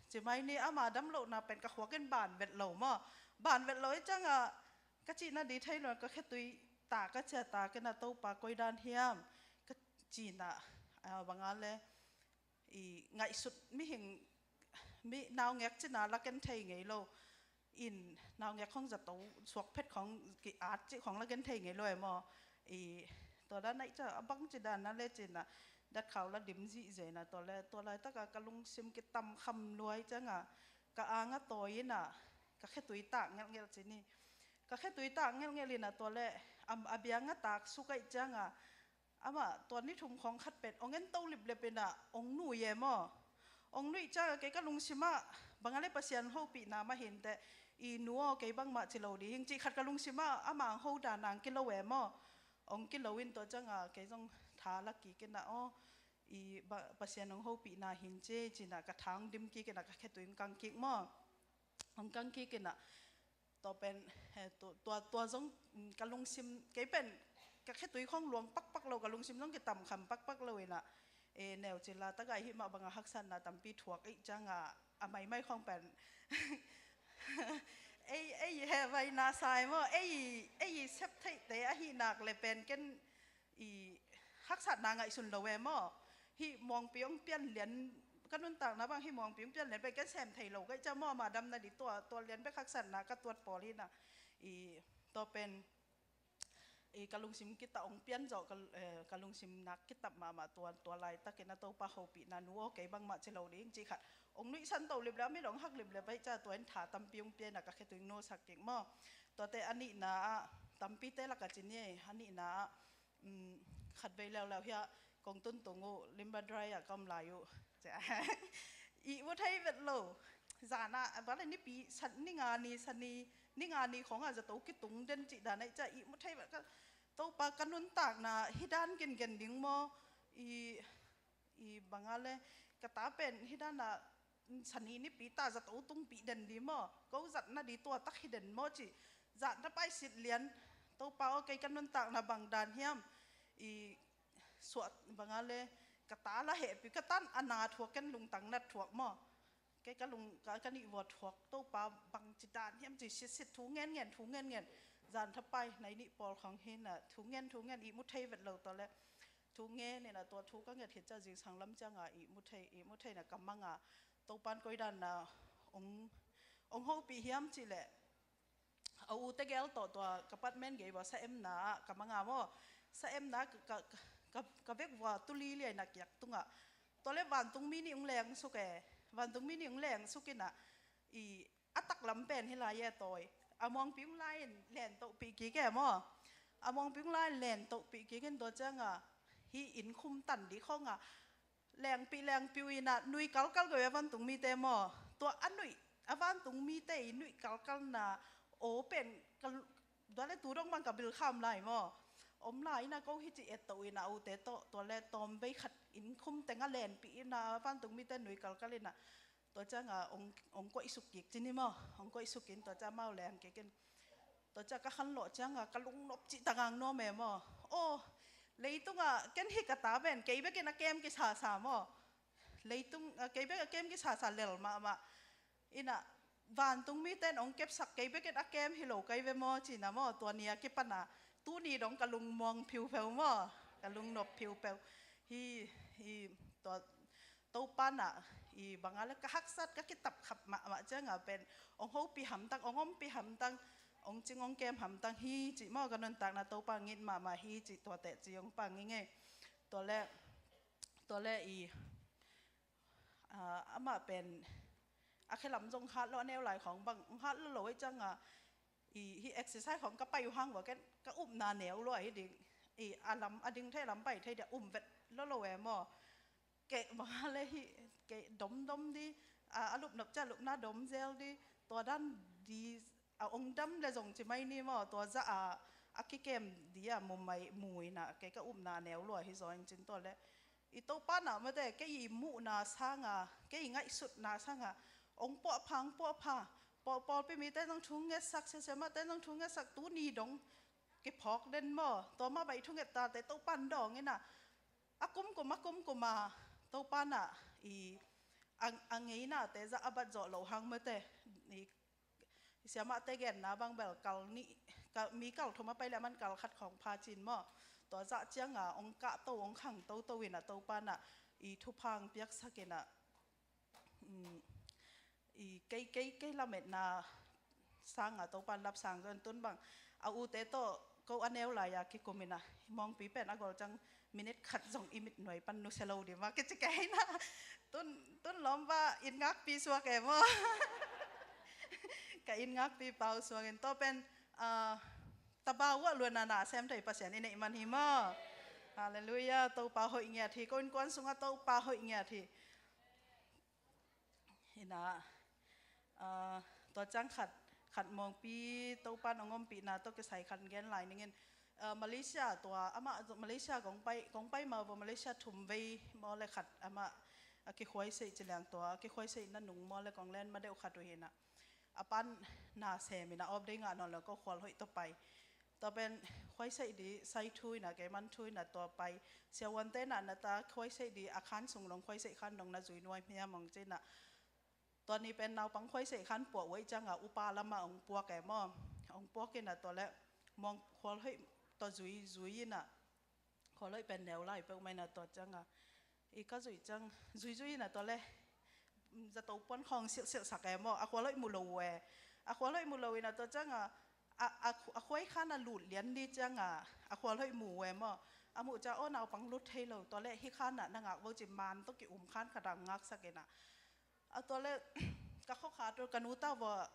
ci mai ni, ama dam lohna pen ka khuak in ban vet lo maw. Ban vet lo i ciang a, ka cihna di thei lo, ka khetui tak, ka cia tak in ah, Topa koi dan hiam, ka ci-in ah, a, bang a le, i, ngaihsut mihing, mi naungek cihna la ken thei ngei lo. In naungek khong zato suak phet khong ki-at cih khong la gen thei ngei lo e maw. I, tua dan a i ciang a bang ci dan a le ci-in ah, datkhau la dim zihziah in ah, tua le, tua laitak a ka lungsim kitam kham lua i ciang a, ka ang a tawi in ah, ka khetui tak ngelhngelh ci ni. Ka khetui tak ngelhngelh in ah, tua le, am, a biang a tak suk a i ciang a, amah tua ni thum khong khat pen hong en to liplep in ah hong nui e maw. Hong nuih ciang a kei ka lungsim ah, bang a le Pasian hopihna mah hi inteh, i, nu aw, kei bangmah ci lo ding hing cih khat ka lungsim ah, amah hong ho dan a hong kilo e maw. Hong kilo in tua ciang a kei zong tha la kik in ah, aw, i, ba, Pasian hong hopihna hi in ci, ci-in ah ka tha hong dim kik in ah, ka khetui hong kang kik maw. Hong kang kik in ah, tua pen, eh, tu-, tua, tua zong, mm, ka lungsim, kei pen, ka khetui khong luang pakpak lo, ka lungsim zong kitam kham pakpak lo in ah, eh, neucil a tak a i hih mah bang a haksatna tampi thuak i ciang a, a maimai khong pen, ei, ei, he, vai na sai maw, ei, ei, sep theihte ahih nak le pen ken, i, haksatna ngaihsun lo e maw. Hih Mawngpi hong pian lian, ka nuntakna bang hih Mawngpi hong pian lian pen ken sem thei lo ka i ciang maw, ama damna di tua, tua lian bek haksatna ka tuat pawl hi in ah. I, tua pen, i, ka lungsim kitap hong pian zawh, ka, eh, ka lungsim nak kitap mahmah tua, tua laitak in ah Topa hopihna, nu aw, kei bangmah ci lo ding cih khat hong nuihsan to liplep, a mit hong hak liplep a i ciang tua in tha tampi hong pia in ah ka khetui hong nusak kik maw. Tuate a nihna ah, tampite lak a ci ni e, a nihna ah, um, khatvei leuleu hiah kong tuntung uh, Limbarai ah ka om lai uh. I, ut thei vet lo. Zana a bale nipi san ni nga ni sani ni nga ni khong a zato kitung den cih dan a i ca i mu thei vet ka Topa ka nuntakna hi dan gengen ding maw? I i banga le ka ta pen hi dan a sani nipi ta zato tungpi den di maw? Ko zatna di tua tak hi den maw cih zatna pai sit lian. Topa aw, kei ka nuntakna bang dan hiam? I suah banga le ka ta la hehpi ka tan a na thuak ken lungtang nat thuak maw? Kei ka lung ka, ka nih vua thuak Topa bang ci dan hiam ci sit sit thu ngen ngen thu ngen ngen. Zan thapai nai nih pawl khong hi na thu ngen thu ngen i mu thei vet lo tawh le thu ngen ina tua thu ka nget hi ca zingsang lam cianga i mu thei i mu thei na ka manga Topan koi dan na ong ong hopih hiam ci le a u tegel tawh tua ka patmen gei vua sa emna ah ka manga maw? Sa emna ka, ka, ka, ka vek vua tuli liai na kiak tungah tua le vantungmi nih ung leng suk e. Vantungmi nih ung leng suk ina i a taklam pen hi lai e tawi. A muangpi ung lai in len tohpih kik e maw? A muangpi ung lai in len tohpih kik in tua cianga hi in khum tan di khonga lengpih lengpiu ina nui kalkal go e a vantungmite maw? Tua a nuih a vantungmite i nuih kalkalna aw pen ka tua le tu dong bang ka bil kham lai maw? Om lai ina ko hi ci et to ina ute to tua le tawm vei khat in khum tenga lenpih ina a vantungmite nui kalkal ina tua cianga ong ong koih suk kik cini maw? Ong koih suk in tua cia mau leng kik in tua cia ka khan lawh cianga ka lungnop cih tangang nuam e maw? Aw, leitungah ken hi ka ta ven kei bekin a kem kisasa maw? Leitung a kei bek a kem kisasa lel mahmah ina vantung miten ong kepsak kei bekin a kem hi lo kai ve maw cina maw? Tua nia kipana tuni dong ka lungmuang phiupheu maw? Ka lungnop phiupheu hi hi tua Topa na i banga le ka haksat ka kitap khap mahmah cianga pen ong hopi hamtang ong ompi hamtang ong cing ong kem hamtang hi ci maw? Ka nuntakna Topa ngit mahmah hi ci tuate ci ong pang ngi nge. Tuale tuale i amah pen a khelam zong hat lo a neu lai khong bang hat lo lo ei cianga i hi exercise khong ka pai uh hang vua ken ka upna neu lo ahi ding. I a lam a ding thei lam pai thei dia um vet lo lo e maw? Kei banga le hi kei domdom di a lupnop cia lupna dom zel di tua dan di a ong dam le zong ci mai ni maw? Tua za a a kikem di a mu mai mu ina kei ka upna neu lua hi zaw in cin tua le i Topa na mate kei i muhna sanga kei i ngaihsutna sanga ong puahpha ong puahpha pawlpi mite zong thu ngetsak siasiamahte zong thu ngetsak tuni dong kiphawk den maw? Tua mah baih thu nget tate Topa in dawng ina a kumkum a kumkum a Topa na i a ngeinate zah a bat zawh loh hang mate i siamahte genna bang bel kal nih mi kal thum a pai le a man kal khat khawng pha cin maw? Tua zah cianga ong kah to ong khang toto ina Topa na i thupha ong piaksak ina i kei kei kei lametna sanga Topa in lapsang zon tun bang a ute tawh ko a neu lai a kikum ina mawngpi pen a gol cang minit khat zong i mit nuai pan nusia lo di ma kici kei na tun tun lawm ba in ngakpi suak e maw? Ka in ngakpi pau suak in tawh pen tabau ah luanna na sem thei Pasian i neih man hi maw? Halleluia. Topa hoih ngiat hi. Ko innkuan sungah Topa hoih ngiat hi. Ina tua ciang khat khat mawngpi Topa in a ngompihna tawh kisai khat gen lai ningin Malaysia tua amah Malaysia kong pai kong pai ma vo Malaysia thum vei maw le khat amah a kikhuaiseih ci liang tua a kikhuaiseihna nung maw le kong len ma deuh khat uh hina a pan na sem ina off day ngah nawn lo ko khual hoih tawh pai. Tua pen khuaiseih di sai thu ina kei man thu ina tua pai siavuante na na ta khuaiseih di a khan sung long khuaiseih khan dong na zui nuai hmia mong ci ina tua ni pen naupang khuaiseih khan puah uai cianga upa lama ong puak e maw? Ong puak ina tua le mong khual hoih tua zui zui ina khual hoih pen neu lai peuh mai na tua cianga i ka zui ciang zui zui ina tua le zato puan khawng silhsilh sak e maw? A khual hoih mu lo uh e. A khual hoih mu lo ina tua cianga a khuai khan a lut lian ni cianga a khual hoih mu uh e maw? A muh ciang aw naupang lut thei lo tua le hi khan a na ngak vo ci man tawh ki um khan khat a ngaksak ina a tua le ka khokha tua ka nu ta vua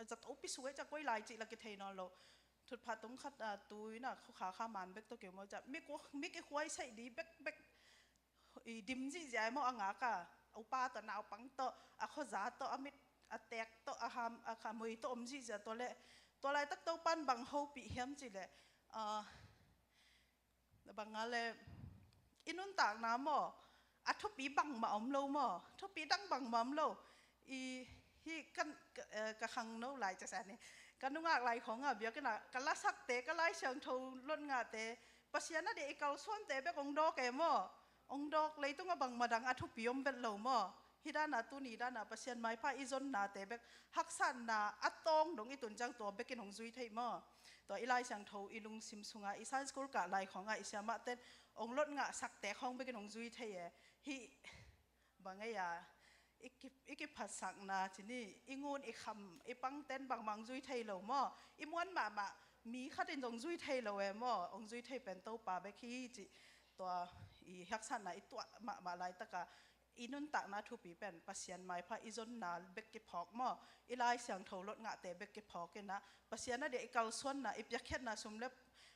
zato pi suk e ciang koi lai cih la kithei nawn lo. Thutpha tung khat a tu ina khokha kha man bek tawh ki um ciang mi kikhuaiseih di bekbek i dim zihziah e maw a ngak a upa tawh naupang tawh a khuaza tawh a mit a teek tawh, a ham, a khamui tawh om zihziah. Tua leh tua laitak Topan bang hopih hiam cih leh, ah, bang a leh i nuntakna maw, a thupi bangmah om lo maw, thupi dang bangmah om lo. I, hih kan, ka, eh, ka khangno lai ca sa ni, ka nungak lai khawngah biakinn ah ka lasakte, ka Lai Siangtho lotngahte, Pasian a dia i kalsuante bek hong dawk e maw. Hong dawk, leitungah bangmah dang a thupi om vet lo maw. Hih dana, tuni dana Pasian maipha i zonnate bek, haksatna a tawng dong i tun ciang tua bekin hong zui thei maw. Tua i Lai Siangtho i lungsim sungah, i Sunday school kah lai khawngah i siamahten hong lotngahsakte khawng bekin hong zui thei e. Hih bang ei a, i ki, i kiphatsakna ci ni, i ngun i kham, i pangten bangmah hong zui thei lo maw. I muan mahmah, mi khat in zong zui thei lo e maw. Hong zui thei pen Topa bek hi cih. Tua i haksatna i tuah mahmah laitaka i nuntakna thupi pen Pasian maipha i zonna bek kiphawk maw. I Lai Siangtho lotngahte bek kiphawk inah, Pasian a dia i kalsuanna, i piakkhiatna sum le,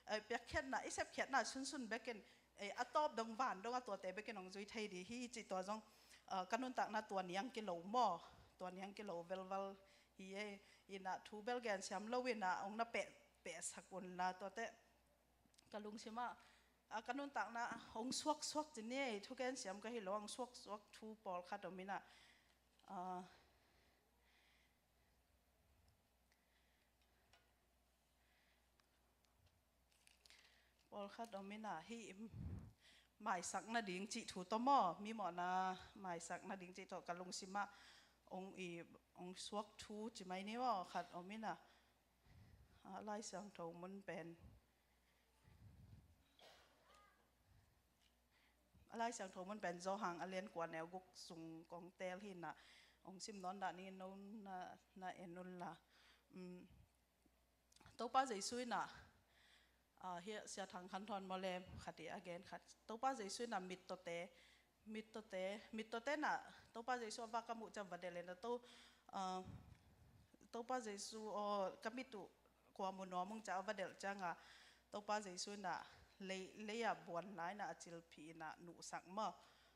eh, piakkhiatna, i sepkhiatna sunsun bekin, eh, a tawp dong van dong a tuate bekin hong zui thei dih hi cih tua zong, ah, ka nuntakna tua niang kilo maw. Tua niang kilo velval hi e. Inah thu bel gen siam lo inah hong na peh, pehsak unla tuate. Ka lungsimah, ah, ka nuntakna hong suaksuak ci ni, thugen siam ka hi lo, hong suaksuak thu pawlkhat om inah, ah, pawlkhat om inah, hih maisak nading cih thu tawh maw, mi mawhna maisak nading cih tawh ka lungsimah hong i, hong suak thu ci mai ni maw, khat om inah, ah, Lai Siangtho mun pen, a Lai Siangtho mun pen Johan a lian kua neu guk sung kong teel hi inah, hong sim nawn dah ni, no na, na en unla. Um, Topa Jesu inah, ah, hih Sia Thang Khan Thawn maw le khat i a gen khat. Topa Jesu inah mittawte, mittawte, mittawte inah Topa Jesu a va ka muh ciang va delh inah, to, ah, Topa Jesu aw, ka mit uh kua mu nuam ung ci a va delh cianga, Topa Jesu inah lei, lei-ah buan la inah a cilphih inah nuhsak maw.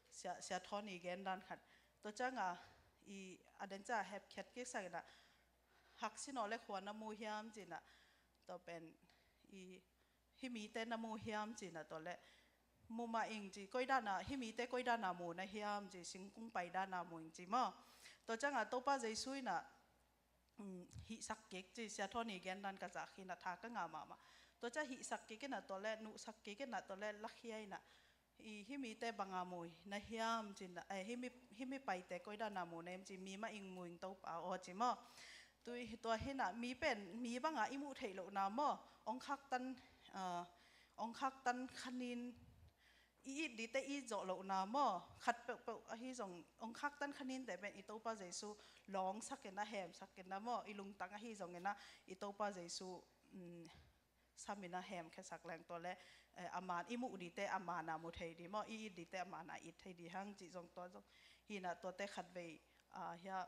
Sia, Sia Thawn i gen dan khat. Tua cianga i a den ciang hepkhiat kiksak inah, haksinaw le khua na mu hiam ci inah, tua pen i, hih mite na mu hiam ci inah, tua leh mu mah ing ci, koi dana, hih mite koi dana mu na hiam ci, singkung pai dana mu ing ci maw. Tua cianga Topa Jesu inah, um, hihsak kik ci, Sia Thawn i gen dan ka zak hi inah, tha ka ngah mahmah. Tua ciang hihsak kik inah, tua leh nuhsak kik inah, tua leh lakhia inah, i, hih mite banga mu na hiam ci inah, eh, hih mi, hih mi paite koi dana mu na hiam ci, mi mah ing mu ing Topa aw ci maw. Tui, tua hi inah mi pen mi banga i muh theih lohna maw, hong khaktan, ah, hong khaktan khanin, i it dite i it zawh lohna maw, khat peuhpeuh ahi zong hong khaktan khaninte pen i Topa Jesu lawngsak inah, hemsak inah maw, i lungtang ahi zong inah i Topa Jesu, um, sam inah hemkhiasak leng, tua leh, eh, a man i muh dite a mana mu thei dih maw, i it dite a mana it thei dih hang cih zong tua zong hi inah, tuate khatvei, ah, hia,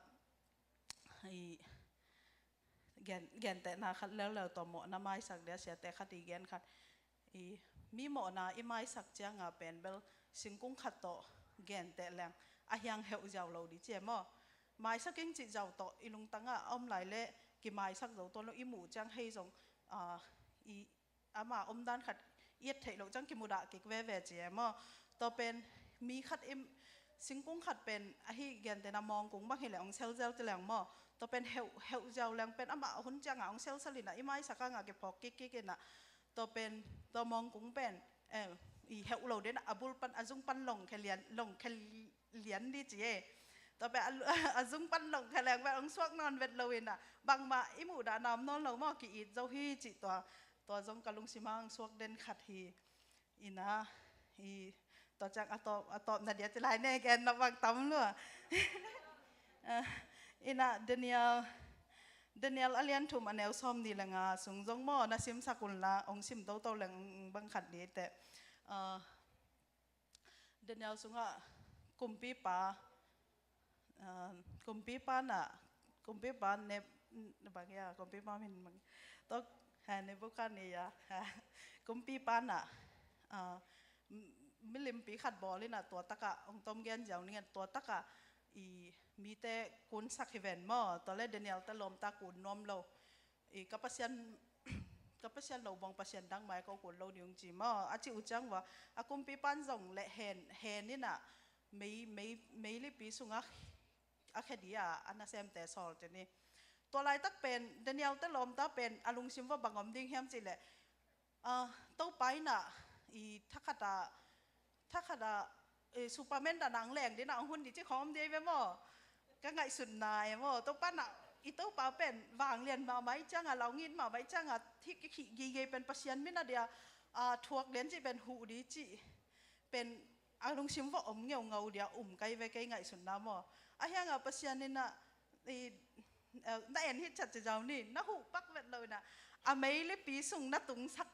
i gen, gentehna khat leuleu, tua mawhna maisak dia siate khat i gen khat. I, mi mawhna i maisak cianga pen bel singkung khat tawh genteh leng a hiang heuh ziau lo dih ci e maw. Maisak ing cih ziau tawh i lungtangah a om lai leh kimaisak zo tuan lo, i muh ciang hei zong, ah, i, ama omdan khat i et theih loh ciang kimudah kik veve ci e maw. Tua pen mi khat i, singkung khat pen ahi gentehna mawngkung bang hi leh hong selzel ci leng maw. Tua pen heuh, heuh ziau leng pen amah hun ciangah hong selsel inah, i maisak hangah kiphawk kikkik inah. Tua pen, tua mawngkung pen, eh, i heuh lo ding inah, a bul pan, a zung pan longkhia lian, longkhia lian dih ci e. Tua pen a, a zung pan longkhia leng pen hong suak nawn vet lo inah, bangmah i muhdahna om nawn lo maw, ki-it zo hi cih tua, tua zong ka lungsimah hong suak den khat hi. Inah, i, tua ciang a tawp, a tawpna dia ci lai ne, gen na bang tam lua. Ah, inah Daniel, Daniel a lian thum a neu sawmnih le nga sung zong maw, na simsak unla, hong sim toto leng bang khat ni teh. Ah, Daniel sungah kumpipa, ah, kumpipa na, kumpipa ne, bang ia, kumpipa min bang, tok, ha, Nebuchadnezzar, ha, kumpipa na, ah, m-, milimpi khat bawl inah, tua takah hong tom gen ziau ning e, tua takah i mite kunsak hi ven maw, tua le Daniel te lawmta kun nuam lo. I ka Pasian, ka Pasian lo buang pasian dang mai ko kun lo ding ci maw, a ci uh ciang va, a kumpipan zong le hen, hen in ah mei, mei, meilipi sungah a khe dia a nasemte sawl ci ni. Tua laitak pen Daniel te lawmta pen a lungsim va bang om ding hiam ci le, ah, Topa in ah i thakhat ah, thakhat ah, eh, Superman dan ang leng ding ah ang hun di ci khong om di ve maw. Ka ngaihsutna e maw, Topa in ah, i Topa pen vanglian mahmah i ciang ah, laungit mahmah i ciang ah, thik i khih gige pen Pasian min a dia, ah, thuak lian ci pen huh di ci pen a lungsim va om ngeungau dia um kai ve kei ngaihsutna maw. A hiang ah Pasian in ah i, eh, na en hi chat ci zau ni, na huh pak vet lo in ah a meilipi sung na tungsak,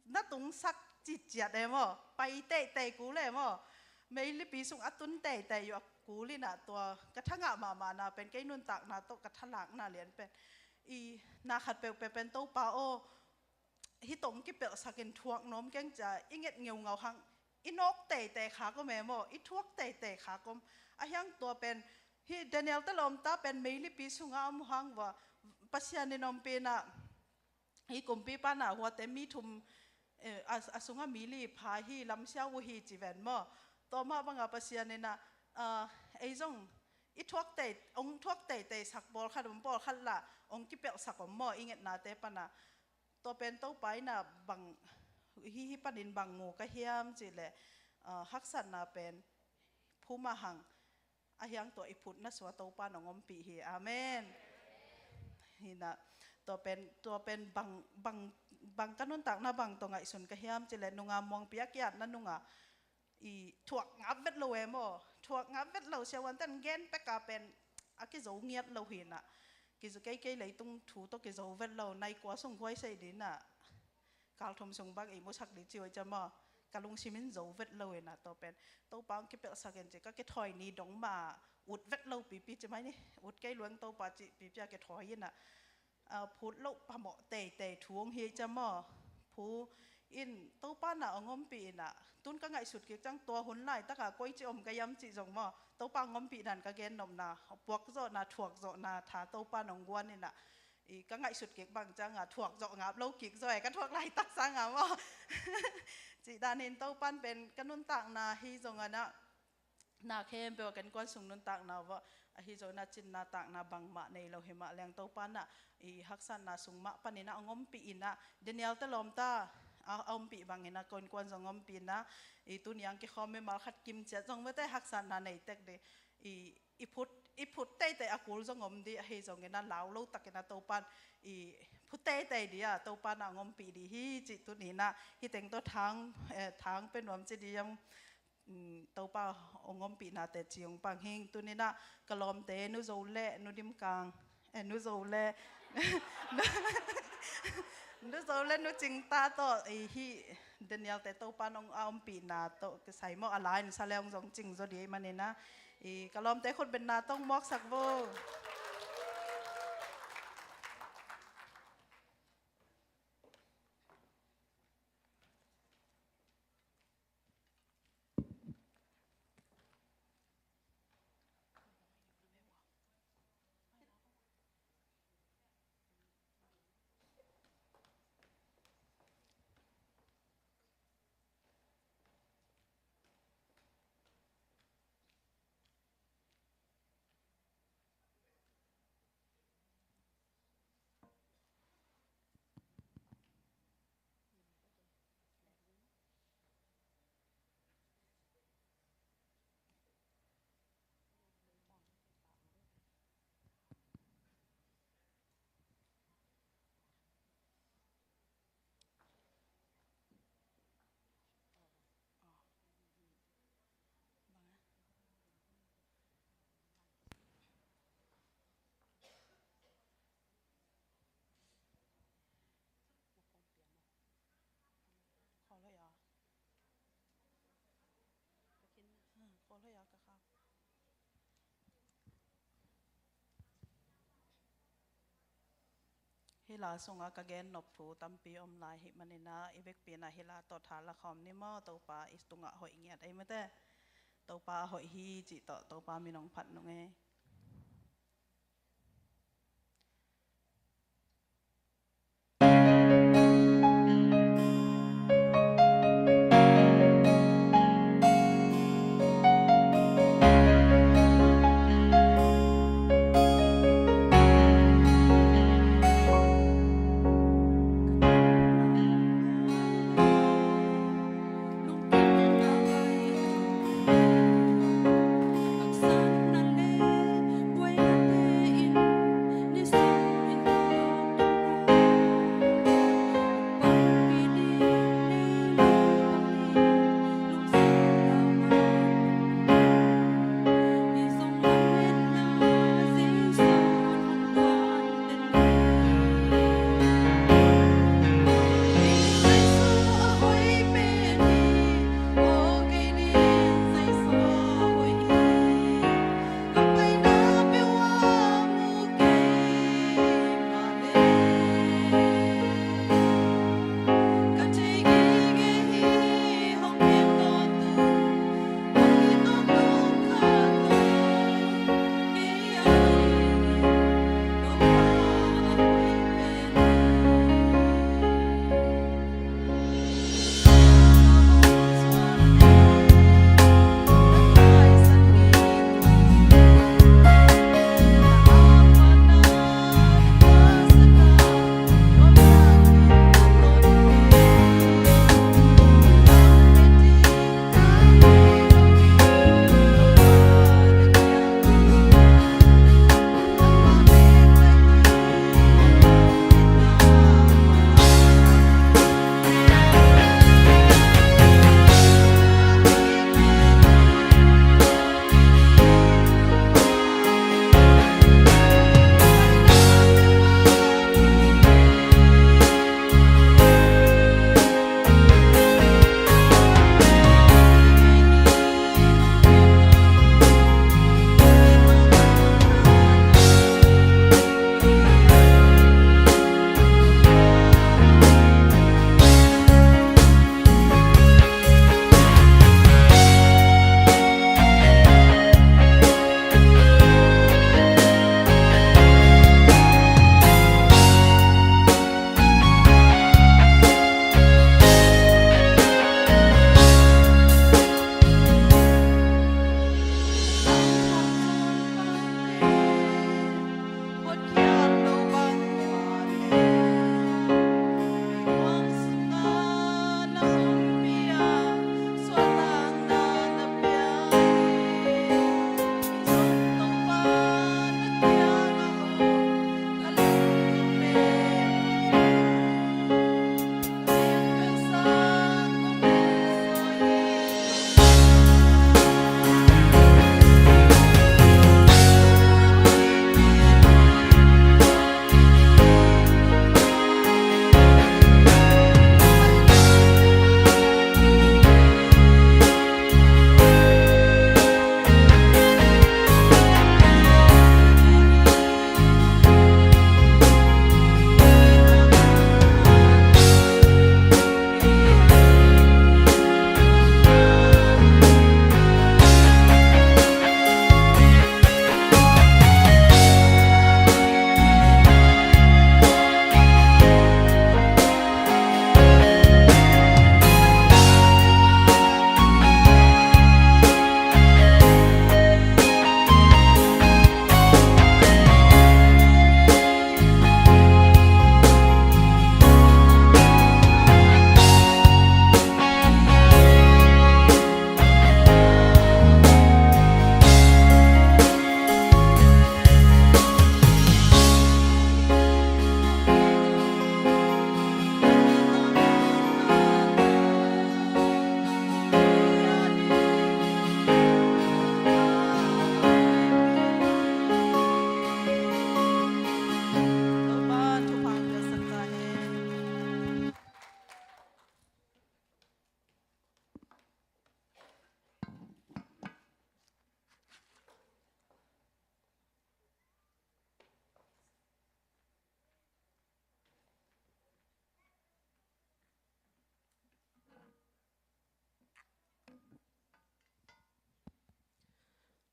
na tungsak ciciat e maw, pai teitei kul e maw, meilipi sung a tun teitei uh a kul in ah tua ka thangah mahmahna pen kei nuntakna tawh ka thalakna lian pen i na khat peuhpeuh pen Topa aw, hih tawh hong kipelhsak in thuak nuam keng cia i nget ngeungau hang, i nawk teitei khak om e maw, i thuak teitei khak om. A hiang tua pen hih Daniel te lawmta pen meilipi sungah om hang va Pasian in ompih in ah, hih kumpipan ah huate mi thum, eh, a, a sungah mi li pha hi, lamsiau uh hi ci ven maw. Tua mah bangah Pasian in ah, ah, ei zong i thuak tei, hong thuak teitei sak pawlkhat om, pawlkhat lah hong kipelhsak om maw, i ngetnate pan ah. Tua pen Topa in ah bang, hih, hih panin bang mu ka hiam ci le, ah, haksatna pen phu mah hang, a hiang tua i phutna sua Topa in hong ompih hi. Amen. Hi in ah, tua pen, tua pen bang, bang, bang ka nuntakna bang tawh ngaihsun ka hiam ci le, nunga muangpi a kiatna nungah i thuak ngap vet lo e maw. Thuak ngap vet lo, siavuante'n gen pek a pen a kizo ngiat lo hi in ah. Kizo kei kei leitung thu tawh kizo vet lo, nai kua sung huai sei ding in ah. Kal thum sung bang i musak ding ci uh hi cia maw. Ka lungsim in zo vet lo in ah tua pen. Topa hong kipelhsak in ci ka kithawi ni dong mah ut vet lo pipi ci mai ni. Ut kei luang Topa ci pipi a kithawi in ah. Ah, phut loh phamawh teitei thu hong hi cia maw. Phu in Topa in ah hong ompih in ah, tun ka ngaihsut kik ciang tua hun laitak ah koici om ka hiam cih zong maw, Topa hong ompih dan ka gen nopna, puak zawhna, thuak zawhna tha Topa in hong guan in ah, i ka ngaihsut kik bang ciang ah thuak zawh ngap lo kik zaw e, ka thuak laitak sang ah maw. Cih dan in Topa in pen ka nuntakna hi zong in ah, na khempeuh a ka innkuan sung nuntakna uh ah, ahi zongin ah cinna takna bangmah nei lo hi mah leng Topa in ah i haksatna sung mah panin ah hong ompih in ah, Daniel te lawmta a, a ompih bangin ah ka innkuan zong ompih in ah, i tuni a hong kikhawm mimal khat kim ciat zong mate haksatna nei tek ding, i, i phut, i phut teitei a kul zong om ding, ahi zongin ah lau lo takin ah Topa in i phut teitei ding ah Topa in ah hong ompih ding hi cih tuni in ah hih teng tawh thang, eh, thang pia nuam ci ding hiam. Mm, Topa hong ompihna teci hong pang hing. Tuni in ah ka lawmte Nu Zo le Nu Dim Kang, eh, Nu Zo le Nu Zo le Nu Cing Ta tawh, i, hih Daniel te Topa in hong a ompihna tawh kisai maw, a la in sa le hong zong cing zaw ding ahih manin ah, i, ka lawmte khut betna tawh hong muaksak vo. Hih la sungah ka gen nop thu tampi om lai ahih manin ah, i vekpi in ah hih la tawh tha la khawm ni maw, Topa i tungah hoih ngiat ei mate. Topa hoih hi cih tawh Topa min hong phat nung e.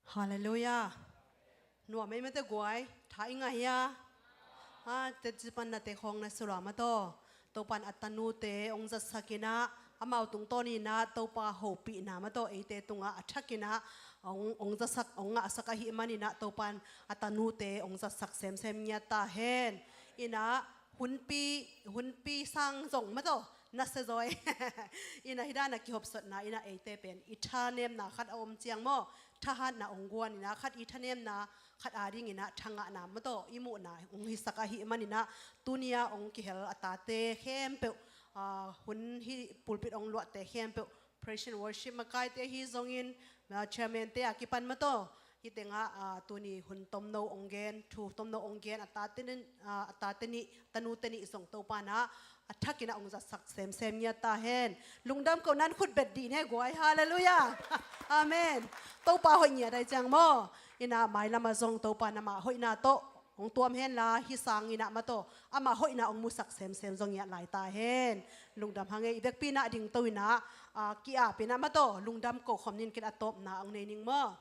Halleluiah. Nuam ei mate guai, tha i ngah hia? Ha, teci pan na te khawng na sula mataw. Topan a tanute ong zatsak inah, amau tungtawn inah Topa hopihna mataw eite tungah a thak inah ong, ong zatsak, ong ngahsak ahih man inah Topan a tanute ong zatsak semsem ngiat ta hen. Inah hunpi, hunpi sang zong mataw na se zaw ei. Inah hih dan a kihopsotna inah eite pen i thanemna khat a om ciang maw, thahatna ong guan inah khat i thanemna khat ading inah thangahna mataw i muhna ong hisak ahih man inah tuni a ong kihel a tate khempeuh, ah, hun hih pulpit ong luahte khempeuh, praise and worship makaite hi zongin, ah, chairman te a kipan mataw hih tengah, ah, tuni hun tomno ong gen, thu tomno ong gen a tate, ah, a tate nih, tanute nih zong Topa inah a thak inah ong zatsak semsem ngiat ta hen. Lungdam ko, nan khut bet dih ne guai. Halleluiah. Amen. Topa hoih ngiat ai ciang maw, inah mailam ah zong Topa in amah hoihna tawh ong tuam hen la, hih sang inah mataw amah hoihna ong musak semsem zong ngiat lai ta hen. Lungdam hang ei. I vekpi inah dingto inah, ah, ki-ap inah mataw lungdam ko khawm ning, ken a tawpna ong nei ning maw.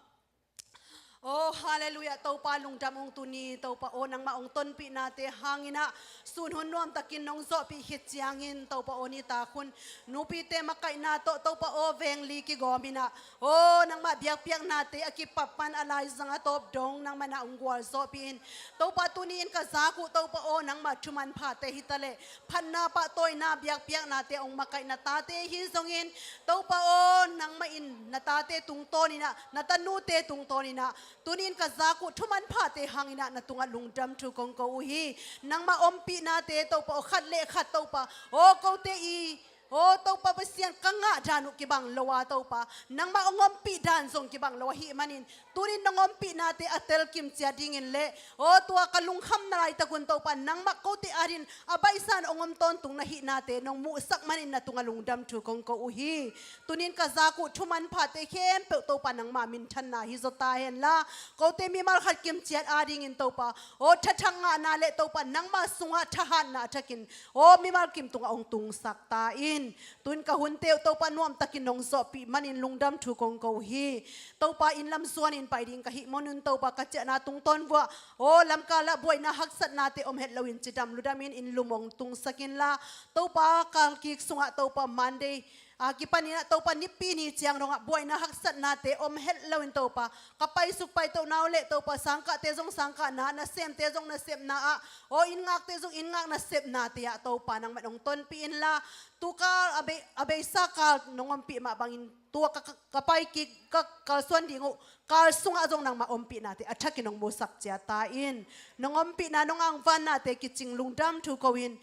Oh, halleluiah. Topa lungdam ung tuni, Topa aw, nangmah ong tonpihnate hang inah sun hun nuamtakin nong zawhpih khit ciangin Topa aw, nitak hun nupite makaihna tawh Topa aw, vengli kigawm inah, aw, nangmah biakpiaknate a kipap pan a laizang a tawp dong nangmah inah ong gualzawhpih in, Topa tuni in ka zak uh Topa aw, nangmah thumanphate hi taleh phatna pahtawina biakpiaknate ong makaih na tate hi zongin, Topa aw, nangmah in na tate tungtawn inah, na tanute tungtawn inah tuni in ka zak uh thumanphate hang inah na tungah lungdam thu kong ko uh hi. Nangmah ompihnate Topa aw, khat le khat Topa aw, kote i, aw, Topa Pasian, ka ngah dan uh kibang lo a Topa, nangmah ong ompih dan zong kibang lo ahih manin tuni in nong ompihnate a telkim ciat dingin le, aw, tua ka lungkhamna laitak un Topa nangmah kote adin a baihsa in ong om tawntung na hihnate nong muhsak manin na tungah lungdam thu kong ko uh hi. Tuni in ka zak uh thumanphate khempeuh Topa nangmah minthanna hi zaw ta hen la, kote mimal khat kimciat adingin Topa aw, thathang ngahna le Topa nangmah sungah thahatna a thakin aw, mimal kim tungah ong tungsak ta in. Tun ka hunte uh Topa nuamtakin nong zawhpih manin lungdam thu kong ko uh hi. Topa inn lam zuanin pai ding ka hih mun un Topa ka ciahna tungtawn vuah, aw, lamkal ah buaina haksatnate om het loin cidam ludamin inn lum ong tungsak inla, Topa kalkik sungah Topa Monday a kipan inah Topa Nipi ni ciang dongah buaina haksatnate om het loin Topa ka paisuk paitohna uh le Topa sangkahte zong sangkahna, nasemte zong nasepna ah, aw, inn ngakte zong inn ngak nasepnate ah Topa nangmah in ong tonpih inla, tu kal a bei, a beisa kal nong ompih mah bangin tua ka, ka, ka paikik, ka kalsuan ding uh kal sungah zong nangmah ompihnate a thakin ong musak ciat ta in. Nong ompihna nong angvannate kicing lungdam thu ko in,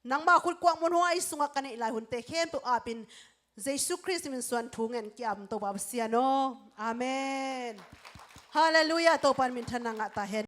nangmah khutkuak muanhuai sungah ka neih lai hunte khempeuh apin Jesu Khrist min suan thu ngen ki-ap Topa Pasian aw. Amen. Halleluiah. Topa in minthanna ngah ta hen.